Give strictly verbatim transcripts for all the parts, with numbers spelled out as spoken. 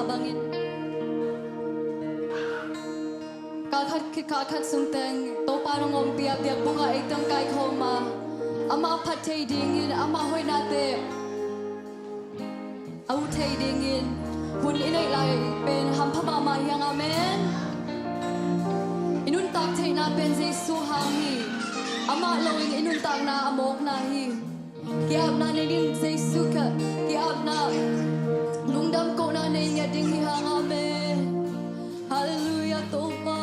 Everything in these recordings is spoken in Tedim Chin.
bangin, kal khat khit kal khat sung teng Topa nong ompih a, biakbuk ah ei teng kaikhawm a, amah phat thei dingin, amah hoihnate a ut thei dingin hun i neih lai pen hampha mahmah hi hang. Amen. I nuntak theihna pen Jesu hang hi. Amah loin i nuntakna a mawkna hi. Ki-apna nei ding, Jesu ka ki-apna, lungdam kohna nei ngiat ding hi hang. Amen. Halleluiah, Topa.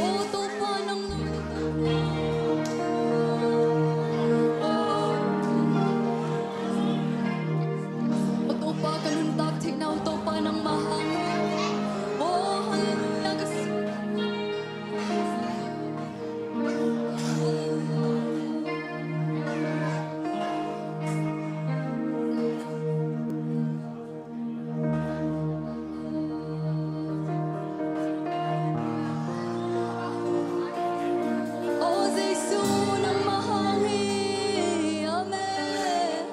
O Topa, nang lungdam. O Topa, ka nuntak theihna uh Topa nangmah hang hi. O halleluiah, ka O Jesu, nangmah hang hi. Amen.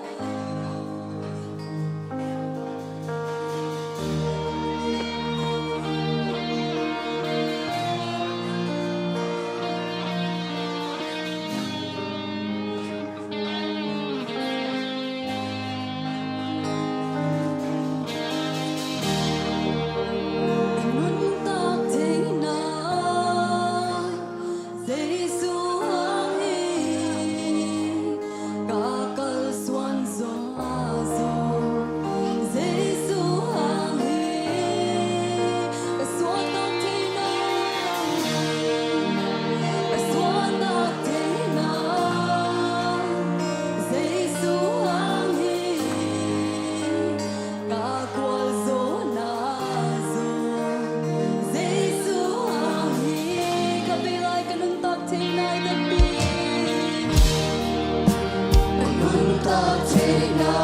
Nuntak theihna Jesu hang hi. Ka kalsuan zong a zong Jesu hang hi. Ka suahtak theihna Ka suahtak theihna Jesu hang hi. Ka gualzawhna zong Jesu hang hi. Ka bei lai ka nuntak theihna i takpi. Ka nuntak theihna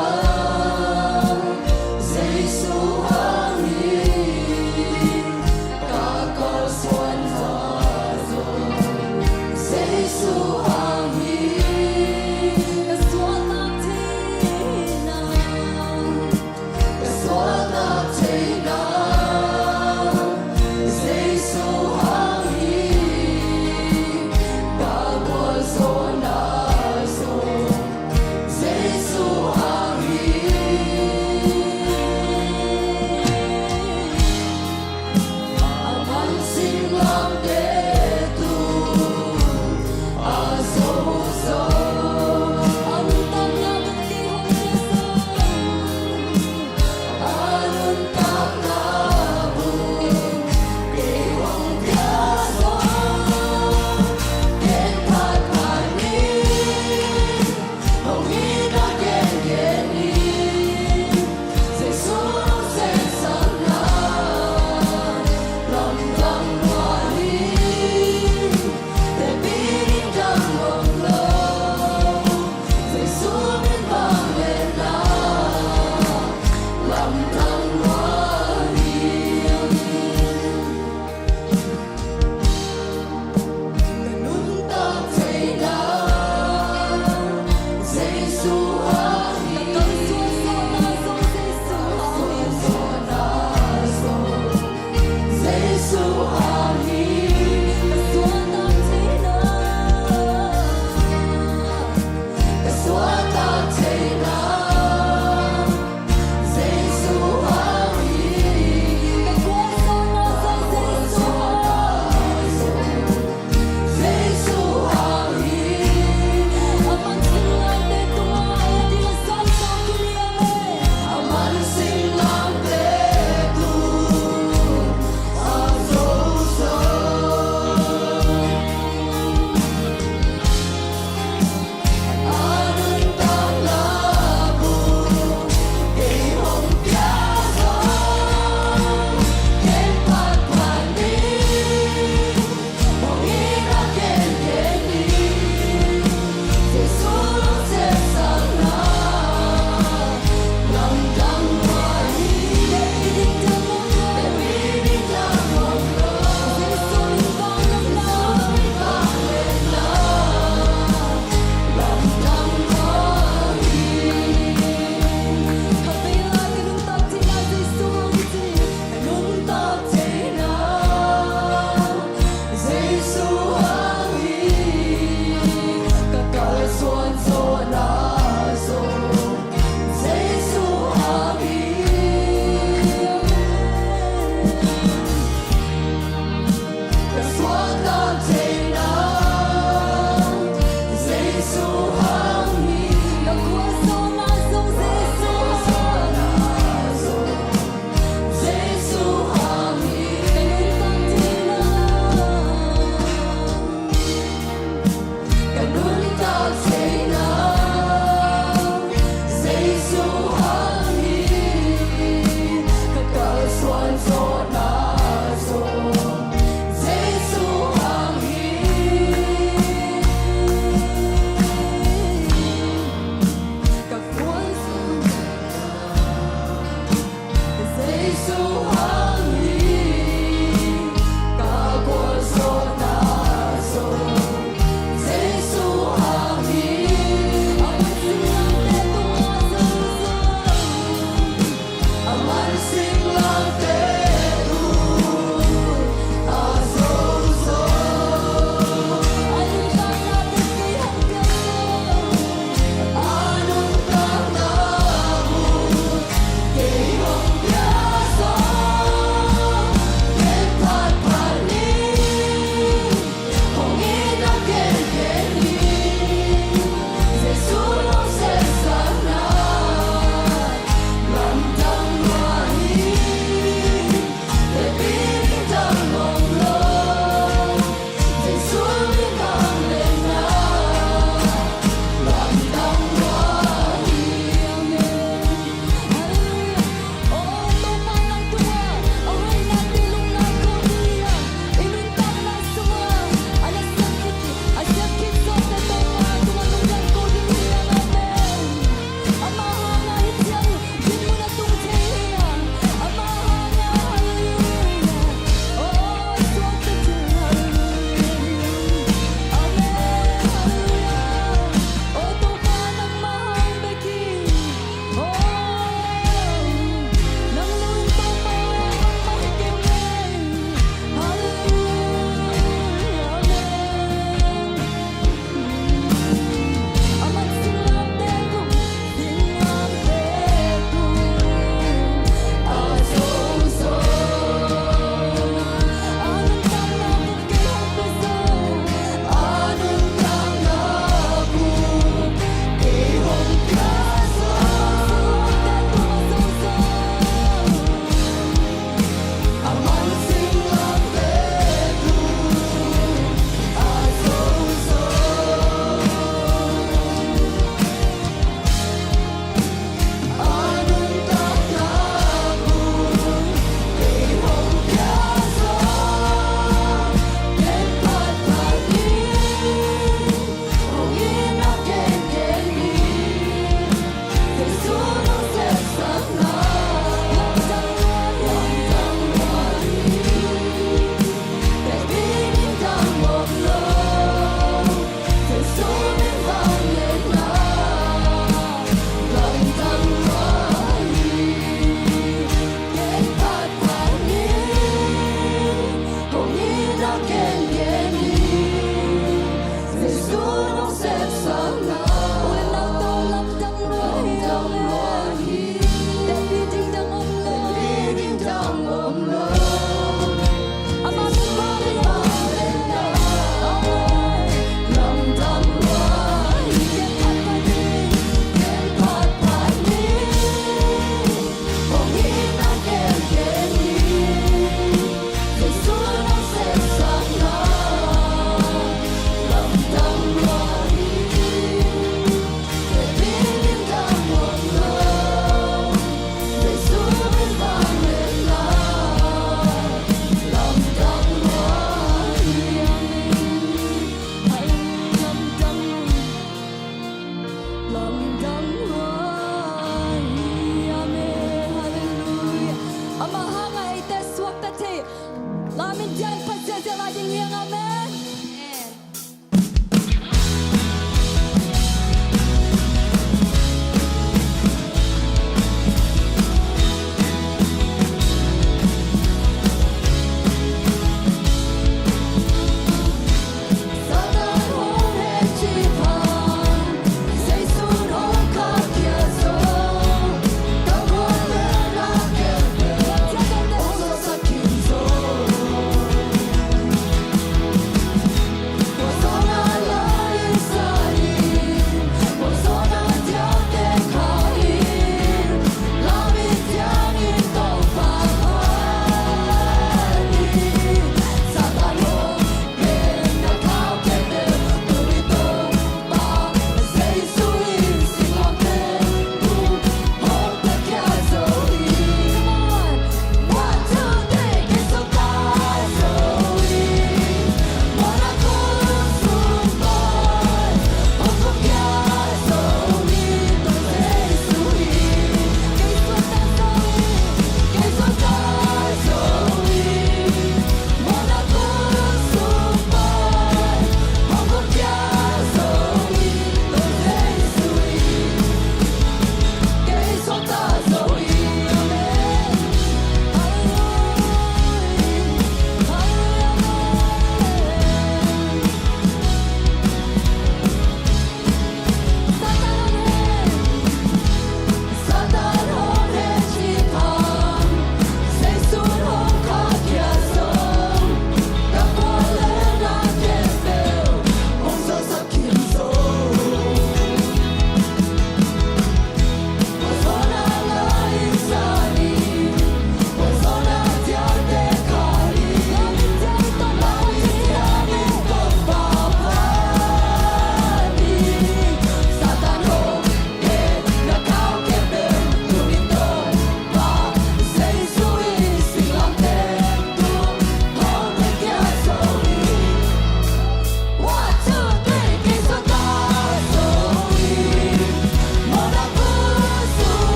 Jesu hang hi. Ka kalsuan zong Jesu hang hi. Ka suahtak theihna Ka suahtak theihna Jesu hang hi. Ka gualzawhna zong Jesu hang hi. A man singlamteh tung a zozo. A nuntakna bek kei hong piasa. A nuntakna bek kei hong piasa. Ken phat phat ni.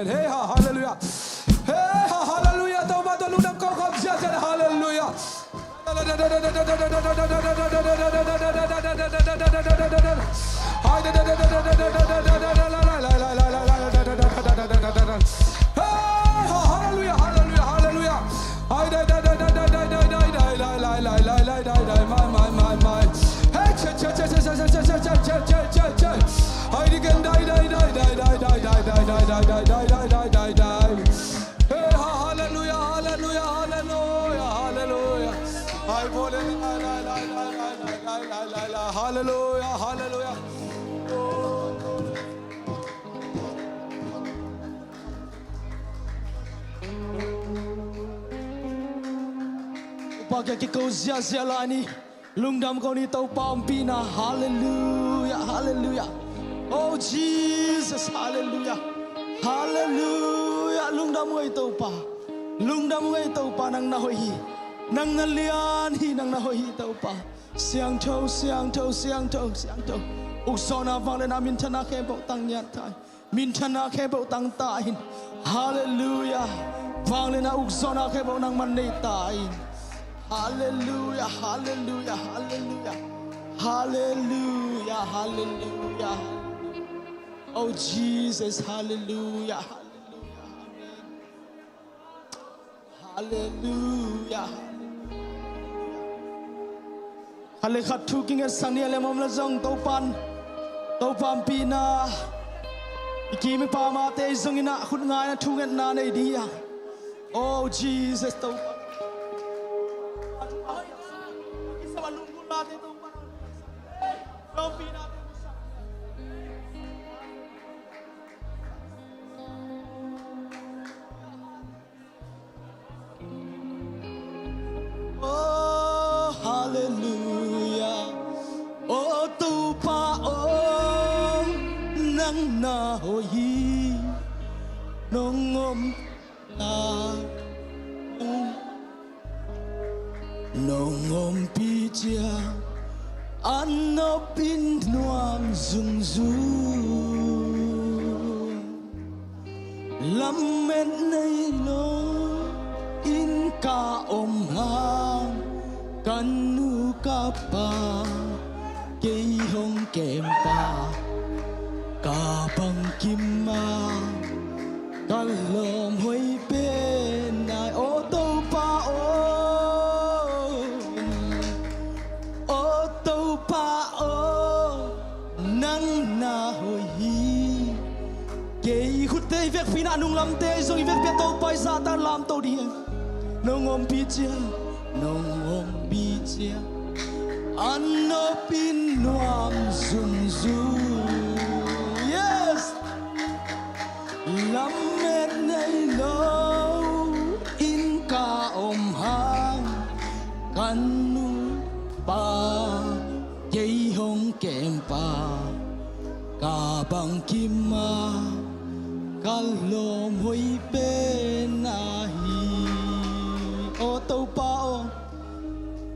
Hey, ha, hallelujah. Hallelujah, hallelujah, hallelujah. Hey, ha-, hallelujah, hallelujah, hallelujah, hallelujah, hallelujah. Hai, bole, la, la, la, la, la, la, la, la, la, la. Hallelujah, hallelujah. Topa kiang kiko ziahziah lai ni. Lungdam ko ni Topa ompihna. Hallelujah, hallelujah. Oh Jesus, hallelujah. Hallelujah. Lungdam ko hi Topa. Lungdam ko hi Topa, nang na hoih hi. Nang na lian hi, nang na hoih hi Topa. Siangtho, siangtho, siangtho, siangtho. Ukzawhna, vangliatna, minthanna khempeuh tang ngiat ta in. Minthanna khempeuh tang ta in. Hallelujah. Vangliatna, ukzawhna khempeuh nangman nei ta in. Hallelujah, hallelujah, hallelujah. Hallelujah, hallelujah. Oh Jesus, hallelujah, hallelujah. Amen. Hallelujah. Khat le khat thu kingetsak ni. A lem om le zong Topan, Topa ompihna i kim i pamte zong in ah khut ngaina thungetna nei ding hi hang. Oh Jesus, Topa. Oh, hallelujah. Oh, Topa aw, nang na hoih hi. Nong om na, nong ompih ciang a nop in nuam zungzung. Lamet nei lo in ka om hang, ka nu ka pa kei hong kempa, ka bangkim a ka lawm hoih pen na hi. Aw Topa aw, aw Topa aw, nang na hoih hi. Kei khutte i vekpi in ah, nunglamte zong i vekpi a Topa i zahtak lamto ding hi. Nong ompih ciang, nong ompih ciang a nop in nuam zungzung. Yes. Lamet nei lo in ka om hang, ka nu pa kei hong kempa, ka bangkim a ka lawm hoih pen na hi. Aw Topa aw,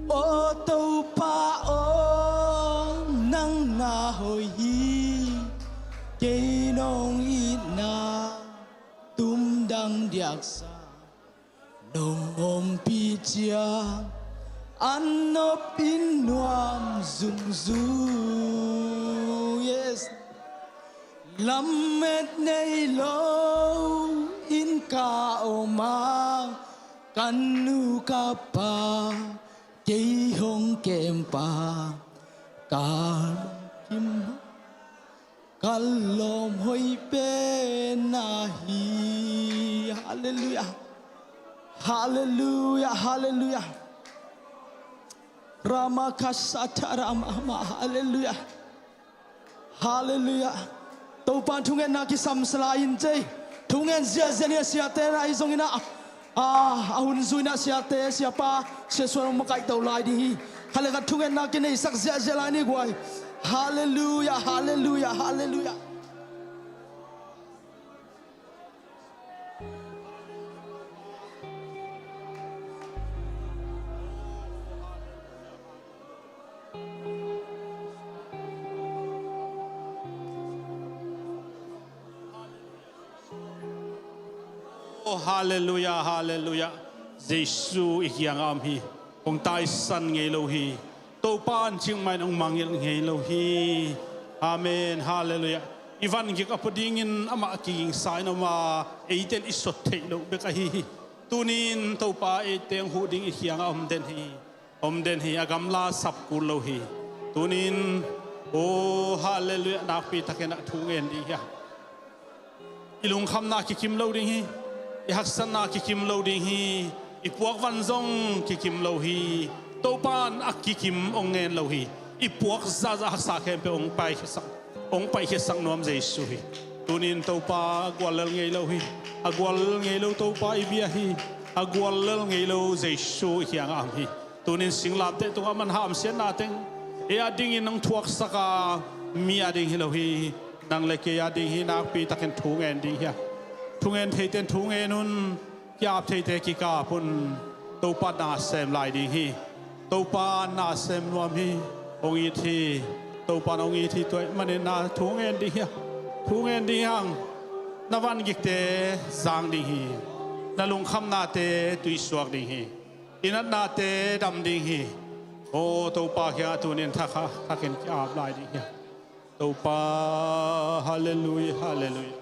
aw Topa aw, nang na hoih hi. Kei nong itna tumdang diaksa, nong ompih ciang a nop in nuam zungzung. Yes. Lamet nei lo in ka om a, ka nu ka pa kei hong kempa, ka kim ka lawm hoih pen na hi. Hallelujah. Hallelujah, hallelujah. Rama kasata rama ma. Hallelujah. Hallelujah. Topan thungetna kisam salai in cei. Thunget ziahziah ni a, siate na ahi zongin ah, a, a hun zui in ah siate, siapa, sia suan hong makaih to lai ding hi. Khat le khat thungetna kineisak ziahziah lai ni guai. Hallelujah, hallelujah, hallelujah. Oh, hallelujah, hallelujah. Jesu i kiangah om hi. hong taisan ngei lo hi. Topa an cingmah in hong mangngilh ngei lo hi. Amen. Halleluiah. I van gik a pua dingin amah kigingsa in om a, eite in i sot theih loh bek ahi hi. Tuni-in Topa eite hong huh ding i kiangah om den hi. Om den hi, a gamla sap kul lo hi. Tuni-in, aw, halleluiah, nakpi takin ah thu ngen ding hi a. I lungkhamna kikim lo ding hi. I haksatna kikim lo ding hi. I puakvan zong kikim lo hi. Topa in a kikim hong ngen lo hi. I puak zahzah haksa khempeuh hong paikhiasak, hong paikhiasak nuam Jesu hi. Tuni-in Topa a guallel ngei lo hi. A guallel ngei lo Topa i bia hi. A guallel ngei lo Jesu i kiangah om hi. Tuni-in singlamteh tungah man hamsiatna teng ei a dingin hong thuaksak a, mi a ding hi lo hi. Nang le kei a ding hi. Nakpi takin thu ngen ding hi a. Thu ngen theite in thu ngen un. Ki-ap theite kikap un. Topa na sem lai ding hi. Topa na sem nuam hi. Hong it hi. Topa in hong it hi. Tua ahih manin na thu ngen ding hi a. Thu ngen ding hi hang. Na van gikte zang ding hi. Na lungkhamnate tuisuak ding hi. I natnate dam ding hi. Aw, Topa kiangah tuni-in thakhat thakin ki-ap lai ding hi. Topa, halleluiah, halleluiah.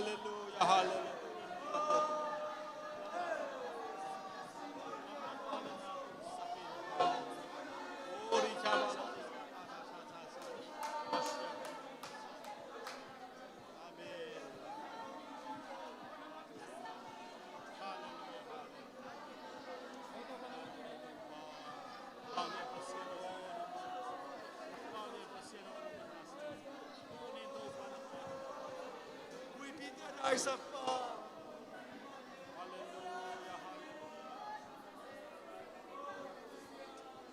Halleluiah, halleluiah.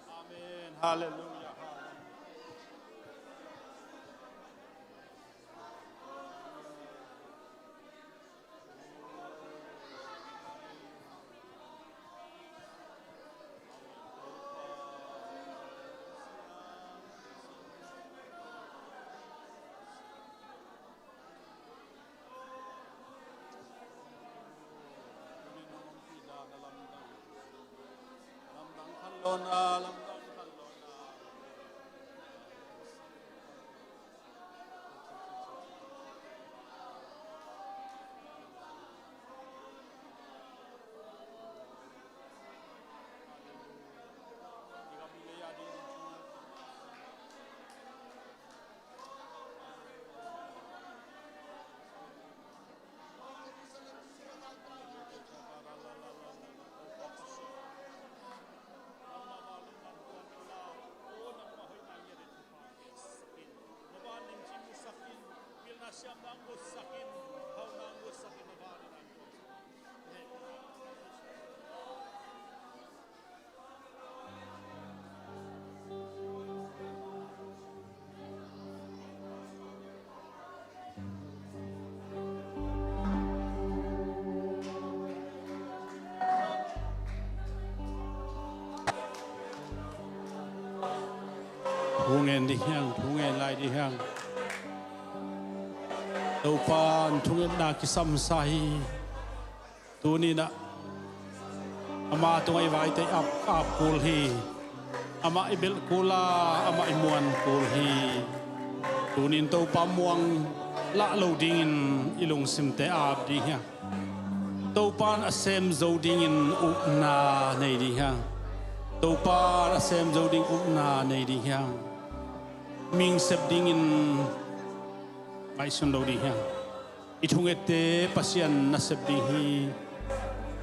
Amen. Halleluiah. Thu ngen ding hiang, thu ngen lai ding hiang. Topa in thungetna kisamsa hi. Tuni-in ah ama tungah i vaite i ap, ap kul hi. Amah i belh kul a, amah i muan kul hi. Tuni-in Topa muang lah lo dingin i lungsimte ap ding hiang. Topa in a sem zo dingin upna nei ding hiang. Topa in a sem zo ding upna nei ding hiang. Mihing sep dingin ngaihsun lo ding hiang. I thungette Pasian nasep ding hi.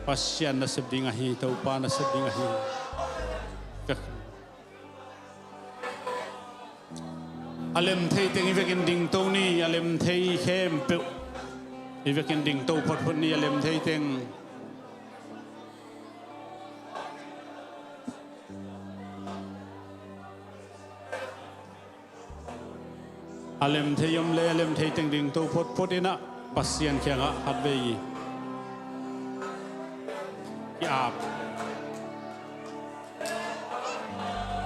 Pasian nasep ding ahi, Topa nasep ding ahi. A lem thei teng i vekin dingto ni, a lem thei khempeuh i vekin dingto photphot ni, a lem thei teng. A lem thei om le a lem thei teng dingto photphot in ah Pasian kiangah khatvei ki-ap.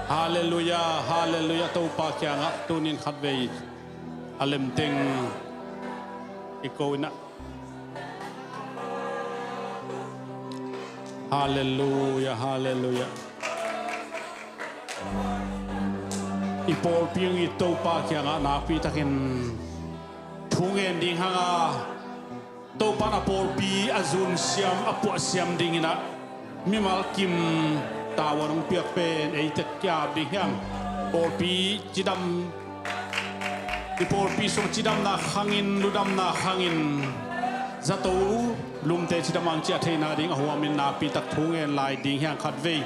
Halleluiah, halleluiah, Topa kiangah tunin khatvei a lem teng i ko in ah. Halleluiah, halleluiah. I pawlpi hong it Topa kiangah nakpi takin thu ngen ding hang a, Topa in a pawlpi a zunsiam, a puahsiam dingin ah mimal kim tavuan hong piak pen ei tek ki-ap ding hiang. Pawlpi cidam, i pawlpi sung cidamna khangin, ludamna khangin, zato lungte cidam ang ciah theihna ding a huamin nakpi tak thu ngen lai ding hiang khatvei.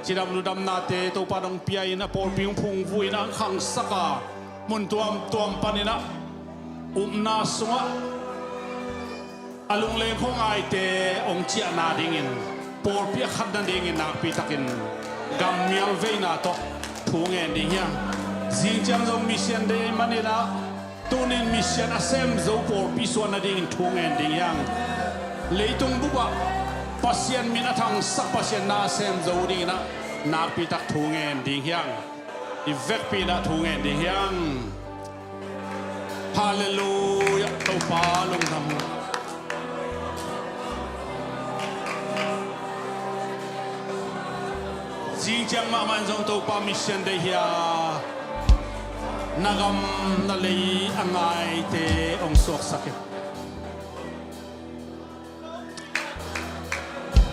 Cidam ludamnate Topa in hong pia in a pawlpi hong phungvuh in a hong khangsak a, mun tuamtuam panin ah upna sungah a lungleng khuangaite hong ciahna dingin, pawlpi a khat nadingin nakpi takin gammial veina tawh thu ngen ding hiang. Zing ciang zong Mission Day ahih manin ah tunin mission a sem zo pawlpi suan nadingin thu ngen ding hiang. Leitung bupah Pasian min a thangsak, Pasian na a sem zo dingin ah nakpi tak thu ngen ding hiang. I vekpi in ah thu ngen ding hiang. Halleluiah, Topa lungdam. Zing ciang mahmah in zong Topa Mission Day hi a, na gam na lei a ngaite hong suaksak in.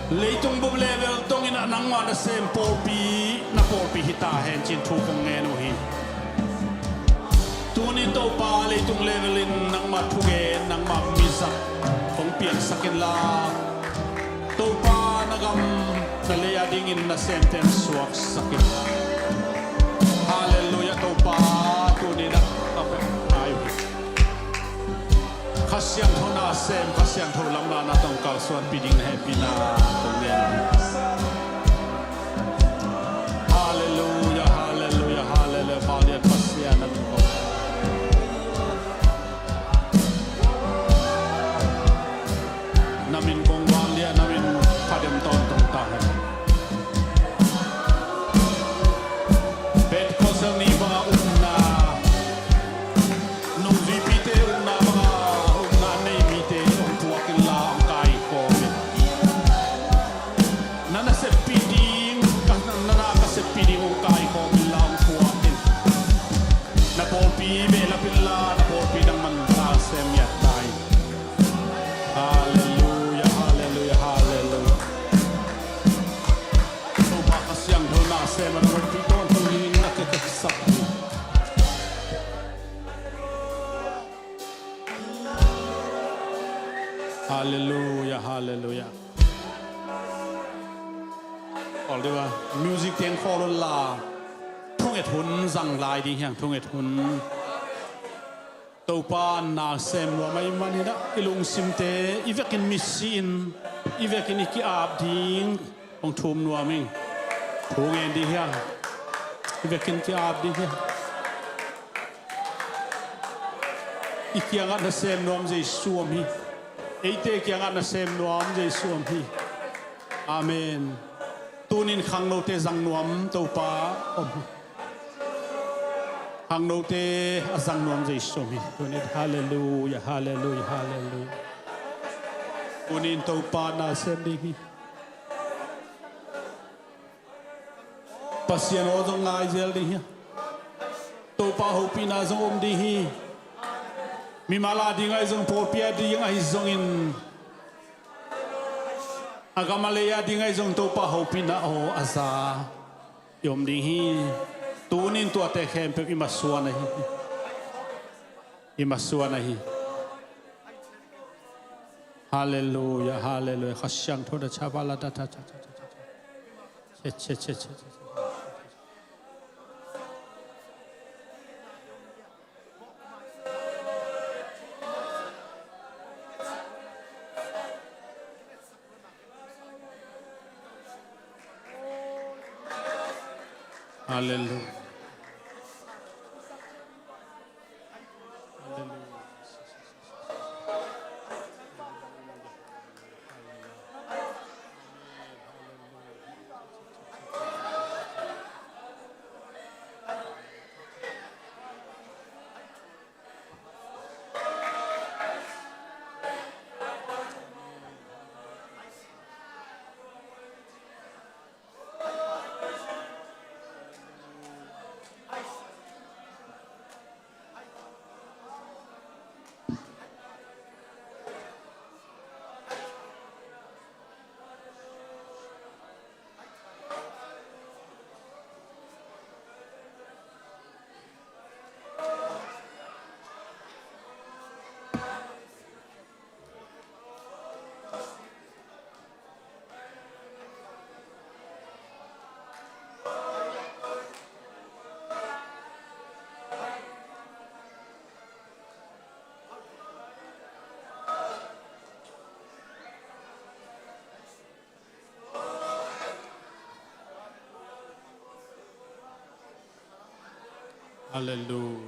Leitung bup level dongin ah nangmah na sem pawlpi, na pawlpi hi ta hen ci-in thu kong ngen uh hi. Tuni Topa, leitung level in nangmah thugen, nangmah mizat hong piangsak inla, Topa na gam na lei a dingin na semte suaksak in. Halleluiah, Topa, tuni na ka pek ngai uh hi. Kha Siangtho na sem, Kha Siangtho lamlahna tawh kalsuanpih ding na hehpihna kong ngen. Halleluiah, halleluiah, halleluiah. Vanglian Pasian na min kong. Na min kong vanglian, na min kha dem tawntung ta hen. Pentecost ni banga upna, nungzuipite upna banga upna nei mite hong puak inla hong kaikhawm in. Khawl dih a, music teng khawl un la. Thunget hun zang lai ding hi hang, thunget hun. Topa na sem nuam ahih manin ah i lungsimte i vekin misi-in i vekin i ki-ap ding hong thum nuam ing. Thu ngen dih hi hang. I vekin ki-ap dih hi hang. I kiangah na sem nuam Jesu om hi. Eite kiangah na sem nuam Jesu om hi. Amen. Tunin khangnote zang nuam Topa om hi. Khangnote a zang nuam Jesu om hi. Tunin halleluia, halleluia, halleluia. Tunin Topa na sem ding hi. Pasian aw zong ngai zel ding hi. Topa hopihna zong om ding hi. Mimal a ding ahi zong, pawlpi a ding ahi zongin, a gam a lei a ding ahi zong Topa hopihna aw a za i om ding hi. Tunin tuate khempeuh i masuan ahi. I masuan ahi. Halleluia, halleluia. Kha Siangtho na chapa la da da da da da da. Che, che, che, che, che, che. Halleluia. Halleluia. Halleluia.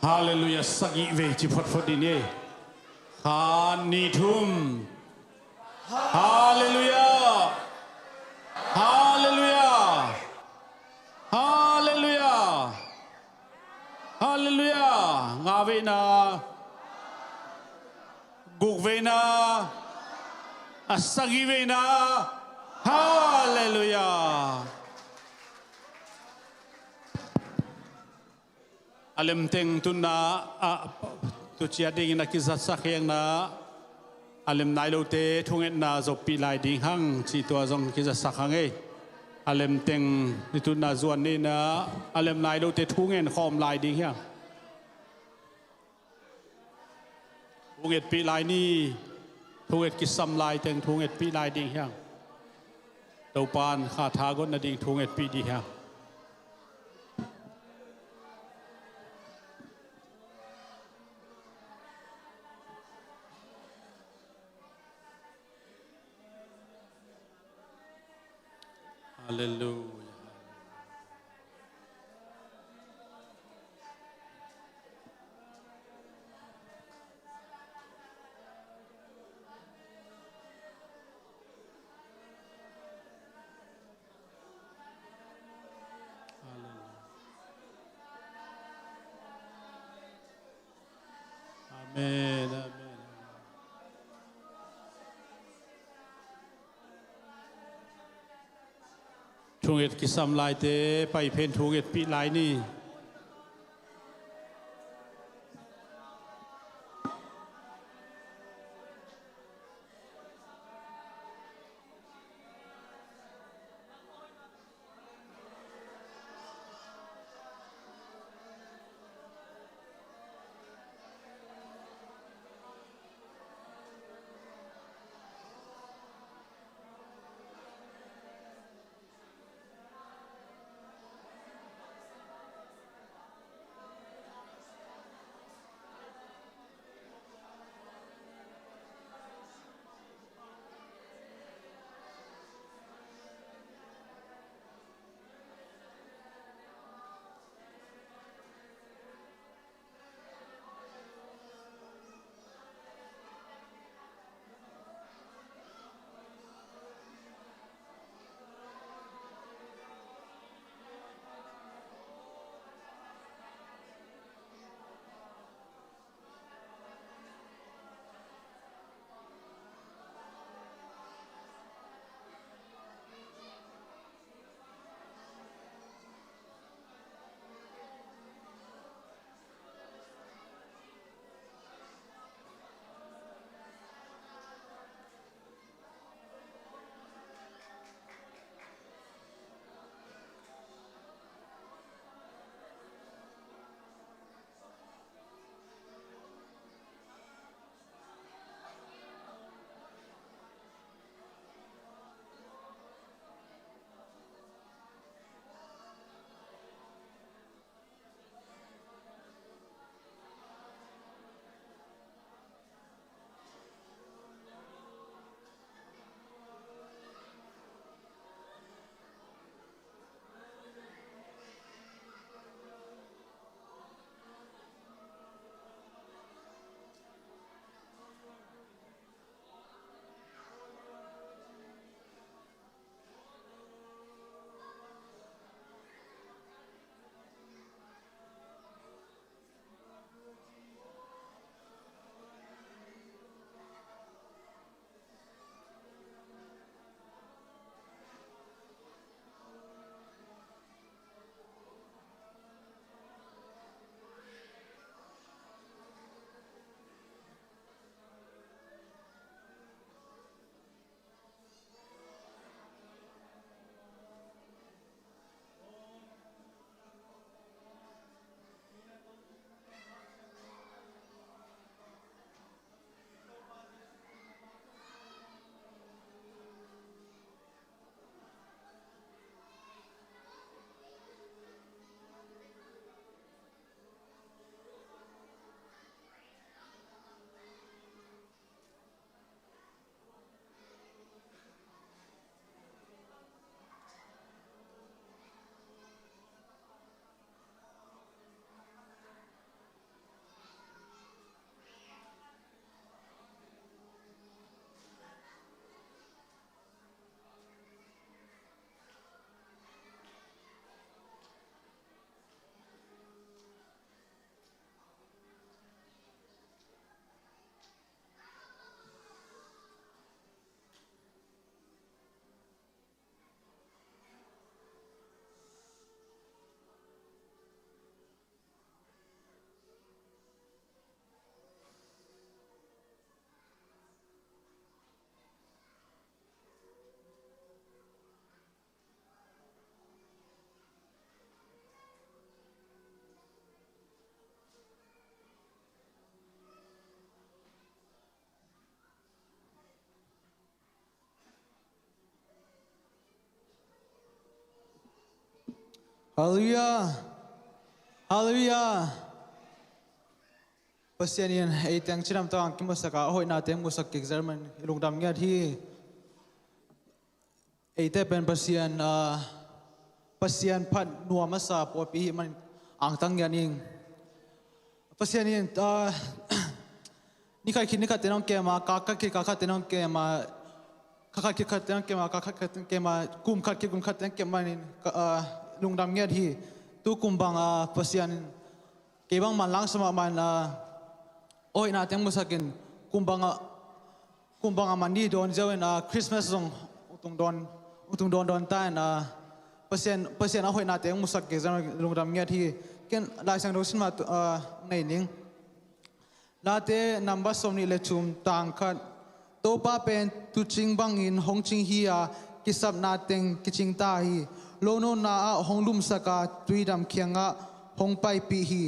Halleluia. Sagih vei ci photphot dih ni. Khat, nih, thum. Halleluia. Halleluia. Halleluia. Halleluia. Nga veina. Guk veina. A sagih veina. Halleluia. A lemteng tunna, a, tucia dingin a kizatsak hengna, a lem nai lote thungetna zoppih lai ding hang, cih tua zong kizatsak hang ei. A lemteng i tunna zuan nihna, a lem nai lote thungen khawm lai ding hiang. Thungetpih lai ni, thunget kisam lai teng thungetpih lai ding hiang. Topan kha tha gon nading thungetpih dih hiang. Halleluia. Halleluia. Amen, amen, amen. Thunget kisam laite paiphen thungetpih lai ni. Halleluiah. Halleluiah. Pasian in ei teng cidam tawh kimusak a, a hoihna teng musak kik zel man i lungdam ngiat hi. Eite pen Pasian, ah, Pasian phat nuam a sa pawlpi hi man angtang ngiat ing. Pasian in, ah, ni khat khit ni khat teng hong kem a, ka khat khit ka khat teng hong kem a, kha khat khit khat teng hong kem a, ka khat khit khat teng hong kem a, kum khat khit kum khat teng hong kem manin, ka, ah, lungdam ngiat hi. Tu kum bang, ah, Pasian in kei bang manlang sa mahmah in, ah, a hoihna teng musak in, kum bang, ah, kum bang a man ni dawn ziau in, ah, Christmas zong tung dawn, tung dawn dawn ta in, ah, Pasian, Pasian a hoihna teng musak kik zel man lungdam ngiat hi. Ken Lai Siangtho sin mah, ah, nei ning. Late number sawmnih le thum tang khat. Topa pen tuucing bangin hong cing hi a, kisapna teng kicing ta hi. Lonona ah hong lumsak a, tuidam kiangah hong paipih hi.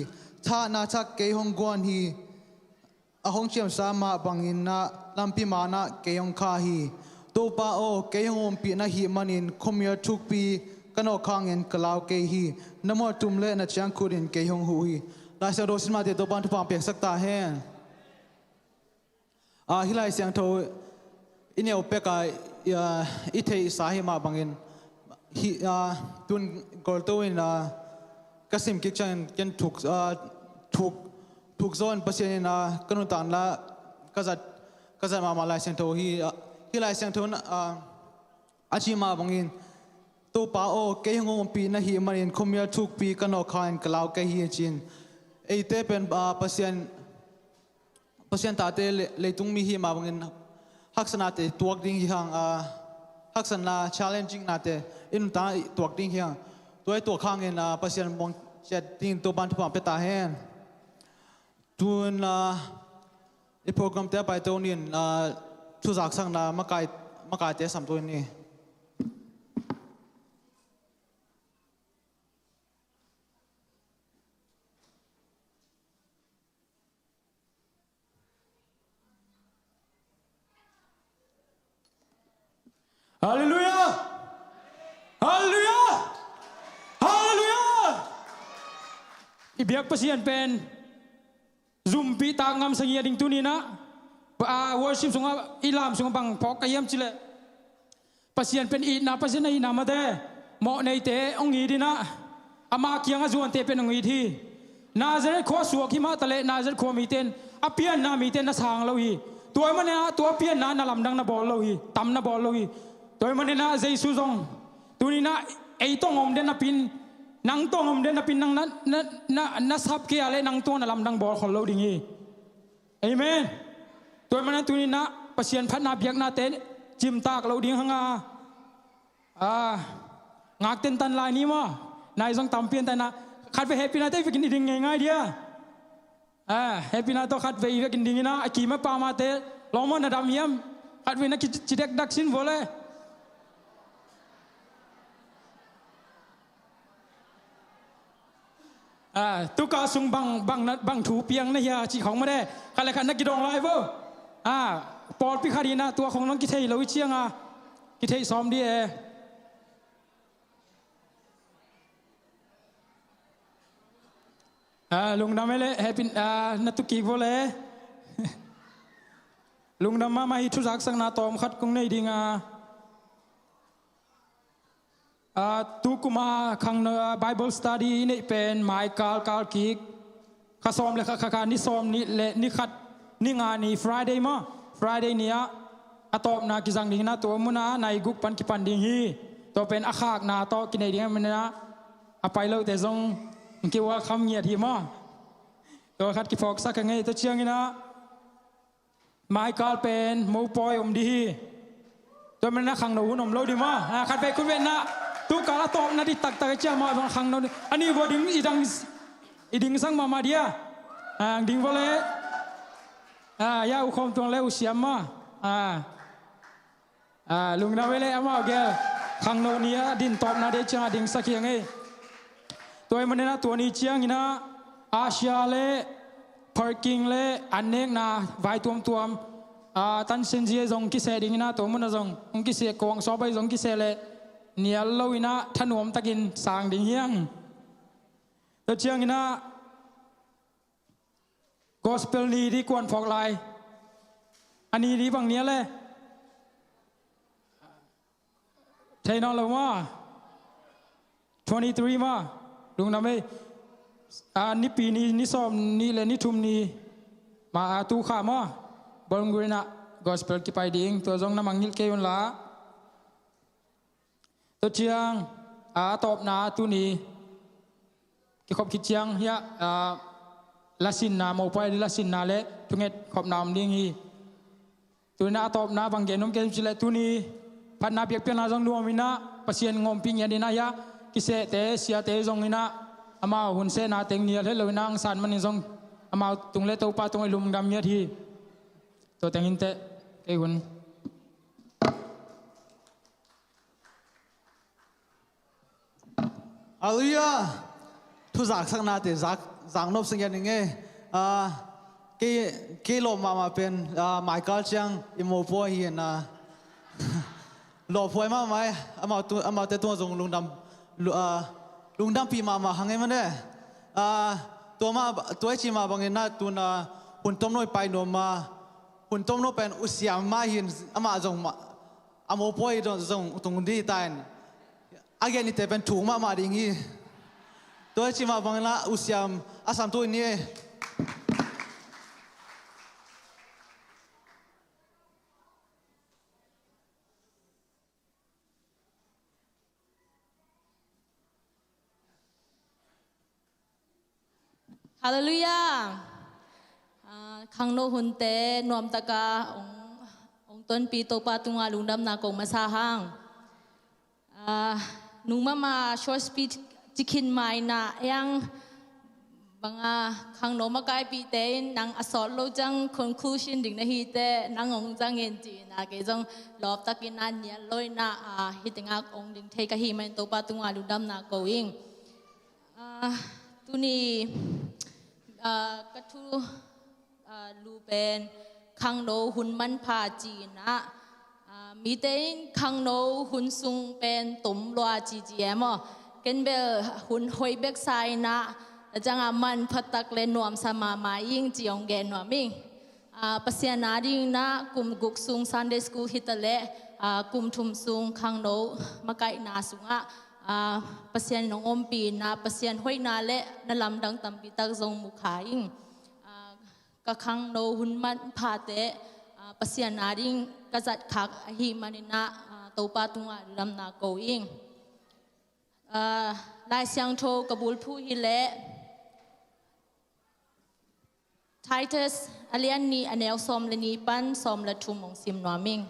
Thahna thak kei hong guan hi. A hong ciamsa mah bangin ah, lampi manah kei hong khah hi. Topa aw, kei hong ompih na hih manin khuamial thukpi ka nawh khangin ka lau kei hi. Na mual tum le na ciangkhut in kei hong huh hi. Lai Siangtho sin mahte Topa in thupha hong piaksak ta hen. Ah, hih Lai Siangtho i neu pek a, ah, i theihsa hi mah bangin, hih, ah, tun golto in, ah, ka sim kik ciangin ken thuk, ah, thuk, thuk zaw in Pasian in, ah, ka nuntakna ka zat, ka zat mahmah Lai Siangtho hi, ah, hih Lai Siangtho in, ah, a cih mah bangin, Topa aw, kei hong ompih na hih manin khuamial thukpi ka nawh khangin ka lau kei hi, a ci in. Eite pen, ah, Pasian, Pasian tate le-, leitung mi hi mah bangin haksatnate tuak ding hi hang, ah, haksatna challenging nate i nuntakah i tuak ding hi hang. Tua i tuak hangin, ah, Pasian muang ciat dingin Topa in thupha pia ta hen. Tun, ah, i programte a paito ni in, ah, thuzaksakna makai, makaite samto ni. Halleluiah! Halleluiah! Halleluiah! I biak Pasian pen zumpi tak ngamsa ngiat ding tuni in ah, ah, worship sungah, i lam sungah bang phawk ka hiam cih leh, Pasian pen itna Pasian ahihna mate, mawhneite hong it in ah, ama kiangah zuante pen hong it hi. Nazareth khua suak hi mah taleh Nazareth khua mite in, a pianna mite in na sang lo hi. Tua ahih manin ah tua pianna na lamdang na bawl lo hi, tam na bawl lo hi. Tua ahih manin ah Jesu zong tuni in ah ei tawh hong om den napi in, nang tawh hong om den napi in, nang na, na, na, na sap kei a leh nang tawh na lamdang bawl khol lo ding hi. Amen. Tua ahih manin tuni in ah Pasian phatna biaknate cimtak lo ding hang a, ah, ngak tentan lai ni maw. Nai zong tampi an ta in ah, khatvei hehpihna tawh i vekin i ding ngeingai dia. Ah, hehpihna tawh khatvei i vekin ding in ah, a kim a pamte, lawm aw, na dam hiam? Khatvei na kici dekdak sin vua le. Ah, tu ka sung bang, bang na, bang thu piang na hia cih khawng mah de. Khat le khat na kidong lai vo. Ah, pawlpi khat in ah tua khawng nong kithei lo i ciang a, kithei sawm di e. Ah, lungdam e le, happy, ah, na tu kik vo le. Lungdam mahmah hi. Thuzaksakna tawm khat kong nei ding a. Ah, tu kum a khangno, ah, Bible study i neih pen mai kal kal kik, kha sawm le kha, kha, kha ni sawm nih le ni khat, ni nga ni Friday maw, Friday ni ah a tawpna kizang ding in ah tua mun ah nai guk pan kipan ding hi. Tua pen a khakna tawh kinei ding ahih manin ah a pai lote zong ki welcome ngiat hi maw. Tua khat kiphawksak ka ngei, tua ciangin ah mai kal pen mopawi om di hi. Tua manin ah khangno hun om lo di maw. Ah, khatvei khut vet in ah, tu kal a tawpna di taktak a ciah mah bang khangno di. A nih vua ding i dang, i ding sang mahmah dia. Ah, ding vua le. Ah, ya U Khawm Tuang le U Siam maw. Ah. Ah, lungdam e le amau gel. Khangno ni a din tawpna di ciang a dingsak hi ing ei. Tua ahih manin ah tua ni ciangin ah Asia le parking le an nekna vai tuamtuam, ah, Tan Sen Zi zong kiseh ding in ah tua mun ah zong hong kiseh, Kawng Sawbai zong kiseh le nial lo in ah thanuam takin sang ding hi hang. Tua ciangin ah gospel ni di kuan phawk lai. A ni di bang ni a le? Thei nawn lo maw? Twenty-three maw? Lungdam ei. A, nipi ni, ni sawm ni le ni thum ni. Ma, a, tu kha maw? Bowling Green ah gospel kipai ding. Tua zong na mangngilh kei un la. Tua ciang, a, a tawpna tuni kikhop khit ciang hiah, a, lasinna, mopawi lasinna le thunget khopna om ding hi. Tuni a tawpna bang gen om kei ci le tuni phatna biakpiakna zong nuam inah Pasian ngawmpi ngiat inah hiah kisehte siate zong inah amau hun sehna teng nial het lo inah ang san manin zong amau tung le Topa tung i lungdam ngiat hi. Tua teng inteh kei hun. Halleluiah. Thu zaksaknate zak, zaknop sing ya ning e. Ah, kei, kei lawp mahmah pen, ah, Michael ciang i mopawi hi na. Lawphuai mahmah e. Amau tu, amaute tua zong lungdam, lu-, ah, lungdampi mahmah hang e mane. Ah, tua mah, tua i ci mah bangin na tuna hun tomno i pai nuam ma. Hun tomno pen usiam mah hin amah zong mah. A mopawi dong zong tung di ta in. A gen nite pen thuk mahmah ding hi. Tua ci mah bangin ah usiam a sam tu in ni e. Halleluiah. Ah, khangno hunte nuamtaka ong, ong tonpi Topa tunga lungdamna ko masa hang. Ah, nung mama short speech cikhin maina eng banga khangno makaipite in nang a sawt lo ciang conclusion ding na hite nang ong zangin cina kei zong lawptakin a nial lo ina, ah, hitengak ong ding thei ka hi manin Topa tunga lungdamna ko ing. Ah, tuni, ah, ka thu, ah, lu pen khangno hun manpha ci-in ah, ah, mite in khangno hun sung pen tom lua ci ci e maw? Ken bel hun hoih bek sa in ah, a ciangah manpha tak le nuamsa mahmah ing ci ong gen nuam ing. Ah, Pasian a dingin ah kum guk sung Sunday school hi ta leh, ah, kum thum sung khangno makaihna sungah, ah, Pasian in ong ompihna, Pasian hoihna le na lamdang tampi tak zong mu kha ing. Ah, ka khangno hun manphate, ah, Pasian a ding ka zat khak ahih manin ah, ah, Topa tungah lungdamna ko ing. Ah, Lai Siangtho ka bulphuh hi leh Titus a lian nih a neu sawm le nih pan sawm le thum ong sim nuam ing.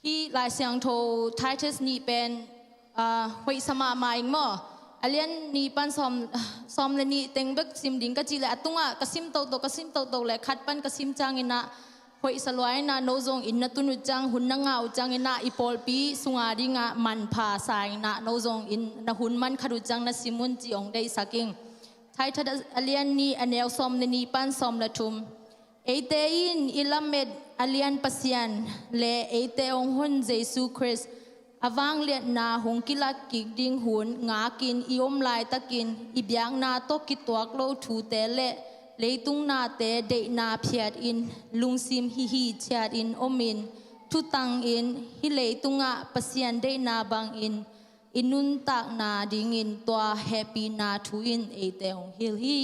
Hih Lai Siangtho Titus nih pen, ah, hoihsa mahmah ing maw? A lian nih pan sawm, sawm le nih teng bek sim ding ka cih leh a tungah ka sim tohtoh, ka sim tohtoh leh khat pan ka sim ciangin ah hoihsa lua ina no zong inn na tun uh ciang, hun na ngah uh ciangin ah i pawlpi sunga dingah manpha sa ina no zong inn na hun man khat uh ciang na sim un ci ong deihsak ing. Titus a lian nih a neu sawm le nih pan sawm le thum. Eite in i lamet a lian Pasian le eite ong hon Jesu Khrist a vangliatna hong kilak kik ding hun ngakin i om laitakin i biakna tawh kituak lo thute le leitung nate deihna phiatin lungsim hihi ciatin omin thutangin hih leitungah Pasian deihna bangin i nuntakna dingin tua hehpihna thu in eite hong hilh hi.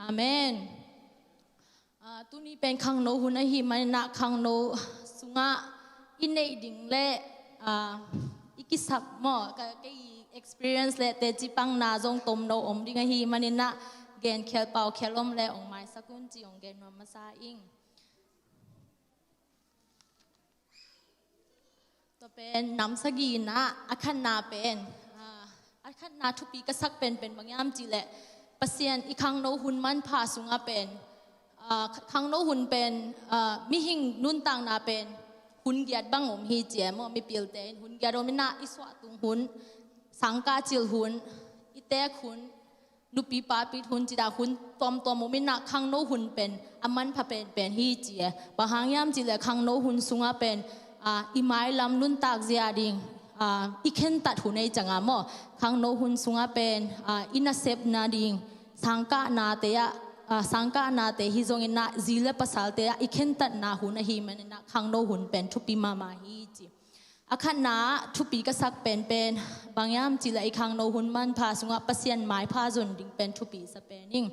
Amen. Ah, tuni pen khangno hun ahih manin ah khangno sungah i neih ding le, ah, i kisap maw, ka, kei experience le teci pangna zong tomno om ding ahih manin ah genkhial paukhial om le ong maisak un ci ong gen nuam masa ing. Tua pen nam sagihna a khatna pen, ah, a khatna thupi ka sak pen pen bang hiam cih leh Pasian i khangno hun manpha sungah pen, ah, khangno hun pen, ah, mihing nuntakna pen hun giat bang om hi ci e maw, mipilte in hun giat om ina i suahtung hun, sangkah cil hun, i teek hun, nupi papit hun cih dah hun tuamtuam om ina khangno hun pen a manpha penpen hi ci e. Bang hang hiam cih leh khangno hun sungah pen aa, i mailam nuntak zia ding, aa, i khentat hun ei cianga maw, khangno hun sunga pen, aa, i nasepna ding, sangkahnate ah, aa, sangkahnate hi zongin ah, zi le pasalte ah i khentatna hun ahi manin ah, khangno hun pen thupi mahmah hi ci. A khatna ah thupi ka sak penpen bang hiam cih leh i khangno hun manpha sungah Pasian maipha zon ding pen thupi sa pen ing.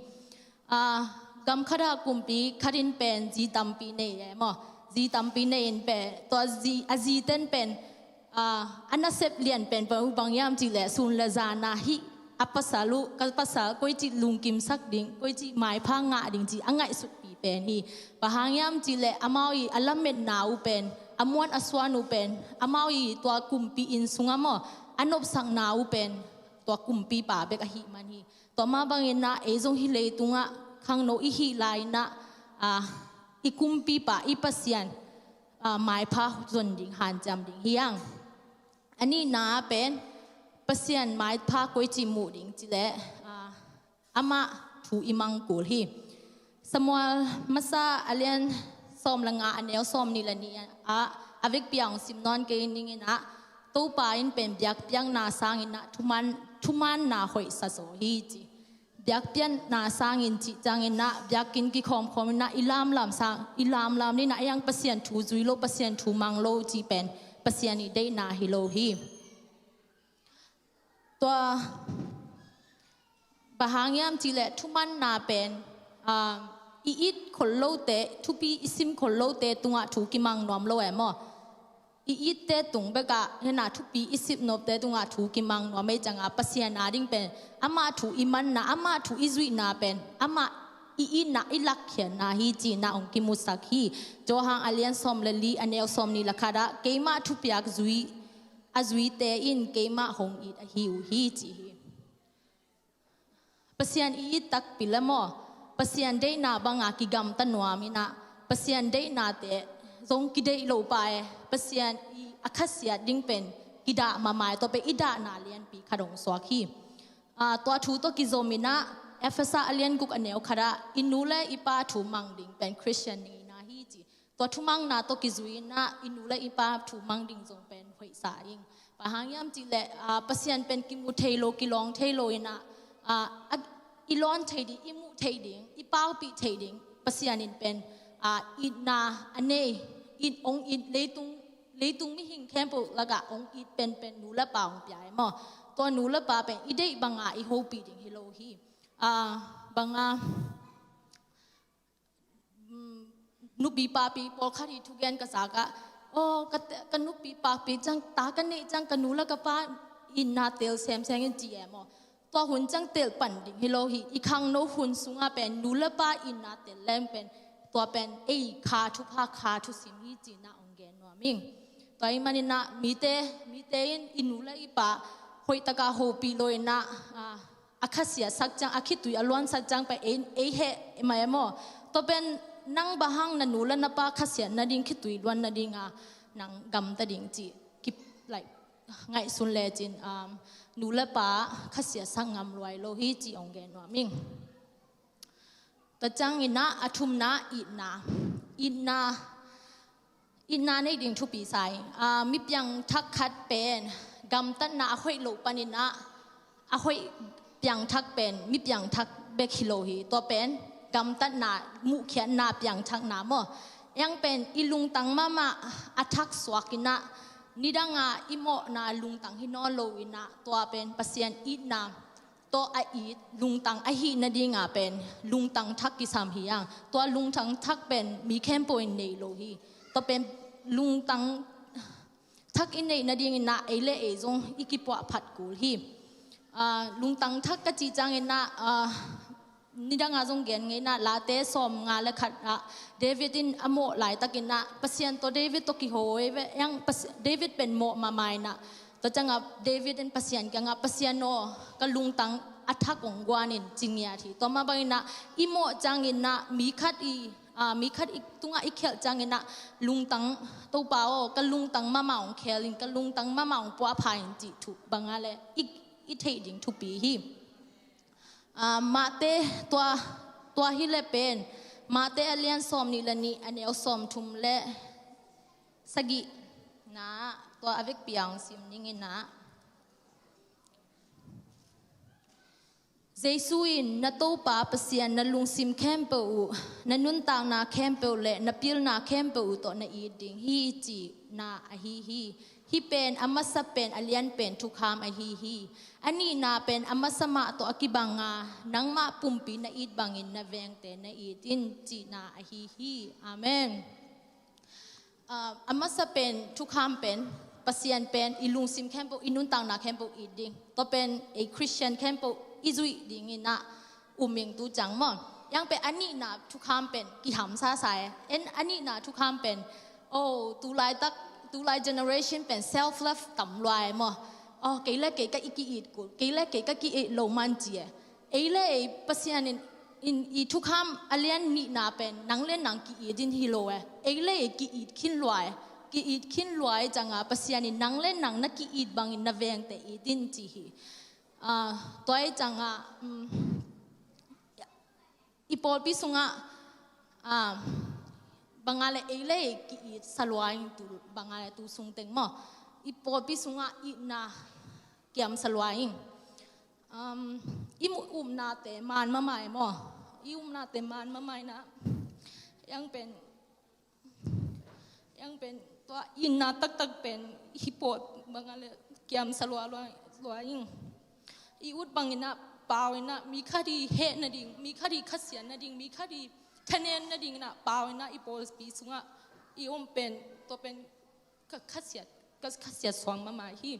Aa, gam khatah kumpi khatin pen zi tampi nei e maw. Zi tampi nei in pen tua zi, a zi ten pen, aa, a nasep lian pen pen uh bang hiam cih leh sun le zan ah hih a pasal uh, ka pasal koici lungkimsak ding, koici maipha ngah ding ci a ngaihsutpi pen hi. Bang hang hiam cih leh amau i a lametna uh pen, a muan a suan uh pen, amau i tua kumpi inn sungah maw, a nopsakna uh pen tua kumpipa bek ahi man hi. Tua mah bangin ah ei zong hih leitungah khangno i hih lai-in ah, aa, i kumpipa i Pasian, aa, maipha zon ding hanciam ding hi hang. A nihna ah pen Pasian maipha koici muh ding cih leh, aa, amah thu i mang kul hi. Samuel masa a lian sawm le nga a neu sawm nih le nih ah a vekpi-a hong sim nawn kei ning in ah, Topa in pen biakpiakna sangin ah thuman, thumaanna hoihsa zaw hi ci. Biakpiakna sangin cih ciangin ah biakinn kikhawmkhawm in ah i lamlam sang, i lamlam in ah a hiang Pasian thu zui lo, Pasian thu mang lo cih pen Pasian i deihna hi lo hi. Tua bang hang hiam cih leh thumaanna pen, aa, i it khol lote, thupi i sim khol lote tungah thu kimang nuam lo e maw. I itte tung bekah hena thupi i sip nopte tungah thu kimang nuam ei cianga Pasian a ding pen amah thu i manna, amah thu i zuihna pen amah i itna, i lakkhiatna hi cihna hong kimusak hi. Johan a lian sawm le li a neu sawm nih le khat ah, keimah thupiak zui, a zuite in keimah hong it ahi uh hi ci hi. Pasian i it takpi le maw, Pasian deihna banga kigamta nuam in ah, Pasian deihnate zong kideih lo pa e, Pasian i a khasiat ding pen kidah mahmah e, tua pen i dahna lianpi khat hong suak hi. Aa, tua thu tawh kizom in ah, Efesa a lian guk a neu khat ah, i nu le i pa thu mang ding pen Khristian ngeina hi ci. Tua thumangna tawh kizui in ah i nu le i pa thumang ding zong pen hoihsa ing. Bang hang hiam cih leh, aa, Pasian pen kimu thei lo, kilawng thei lo in ah, aa, a, i lawn thei ding, i muh thei ding, i paupih thei ding Pasian in pen, aa, itna a nei, it, hong it, leitung, leitung mihing khempeuh lakah hong it penpen nu le pa hong pia e maw. Tua nu le pa pen i deih banga i hopih ding hi lo hi. Aa, banga, mm, nupi papi pawlkhat hi thugen ka zak ah, aw, ka te-, ka nupi papi ciang, ta ka neih ciang ka nu le ka pa itna tel semsem in ci e maw. Tua hun ciang tel pan ding hi lo hi. I khangno hun sungah pen nu le pa itna tel leng pen tua pen ei kha thupha, kha thusim hi cihna hong gen nuam ing. Tua ahih manin ah mite, mite in i nu le i pa hoihtaka hopih lo in ah, aa, a khasiatsak ciang, a khitui a luansak ciang pen ei, ei heh mah e maw. Tua pen nang bang hang na nu le na pa khasiat nading, khitui luan nadinga nang gamta ding cih, kip, like, ngaihsun lecin, um, nu le pa khasiatsak ngam luai lo hi cih hong gen nuam ing. Tua ciangin ah a thumna, itna. Itna, itna nei ding thupi sa ing. Aa, mi piangthak khat pen gamtatna a hoih loh panin ah, a hoih piangthak pen mi piangthak bek hi lo hi. Tua pen gamtatna, muhkhiatna, piangthakna maw. Hiang pen i lungtang mahmah a thak suak in ah, nidanga i mawhna lungtang hi nawn lo in ah, tua pen Pasian itna tawh a it lungtang ahih nadinga pen lungtang thak kisam hi hang. Tua lungtang thak pen mi khempeuh in nei lo hi. Tua pen lungtang thak i neih nadingin ah ei le ei zong i kipuahphat kul hi. Aa, lungtang thak ka cih ciangin ah, aa, nidanga zong gen ngei in ah, Late sawmnga le khat ah David in a mawh laitakin ah Pasian tawh David tawh kiho e ve, hiang Pasi-, David pen mawh mahmah in ah, tua ciangah David in Pasian kiangah, Pasian aw, ka lungtang a thak hong guan in, ci ngiat hi. Tua mah bangin ah i mawh ciangin ah mi khat i, aa, mi khat i tungah i khialh ciangin ah lungtang, Topa aw, ka lungtang mahmah hong khel in, ka lungtang mahmah hong puahpha in cih thu bangah le i, i theih ding thupi hi. Aa, Mate tua, tua hi le pen, Mate a lian sawm nih le nih a neu sawm thum le sagih, Na, tua a vekpi-a hong sim ning in ah. Jesu in, "Na Topa Pasian na lungsim khempeuh uh, na nuntakna khempeuh le na pilna khempeuh uh tawh na it ding hi," cihna ahi hi. Hih pen a masa pen a lian pen thukham ahi hi. A nihna pen a masa mah tawh a kibang a, "Nangmah pumpi na it bangin na vengte na it in," cihna ahi hi. Amen. Ah, a masa pen, thukham pen, Pasian pen i lungsim khempeuh, i nuntakna khempeuh it ding. Tua pen ei Khristian khempeuh i zuih ding in ah um ing tu ciang maw. Yang pen a nihna thukham pen kihamsa sa e. En a nihna thukham pen, oh, tulaitak, tulai generation pen self love tam lua e maw. Oh, kei le kei ka i ki-it kul, kei le kei ka ki-it lo man ci e. Ei le ei Pasian in, in i thukham a lian nihna pen nang le nang ki-it in hi lo e. Ei le ei ki-it khin lua e. Ki-it khin lua e ciang a Pasian in, "Nang le nang na ki-it bangin na vengte it in," ci hi. Ah, tua e ciang a, um, i pawlpi sungah, ah, bang a le ei le ei ki-it sa lua ing tu, bang a le tu sung teng maw. I pawlpi sungah itna kiam sa lua ing. Um, i mu-, upnate man mahmah e maw. I upnate man mahmah in ah. Yang pen, yang pen tua itna taktak pen hih pawt bang a le kiam sa lua, lua, lua ing. I ut bang in ah pau in ah mi khat i heh nading, mi khat i khasiat nading, mi khat i thanem nading in ah pau in ah i pawlpi sungah i om pen, tua pen ka khasiat, ka khasiat suang mahmah hi.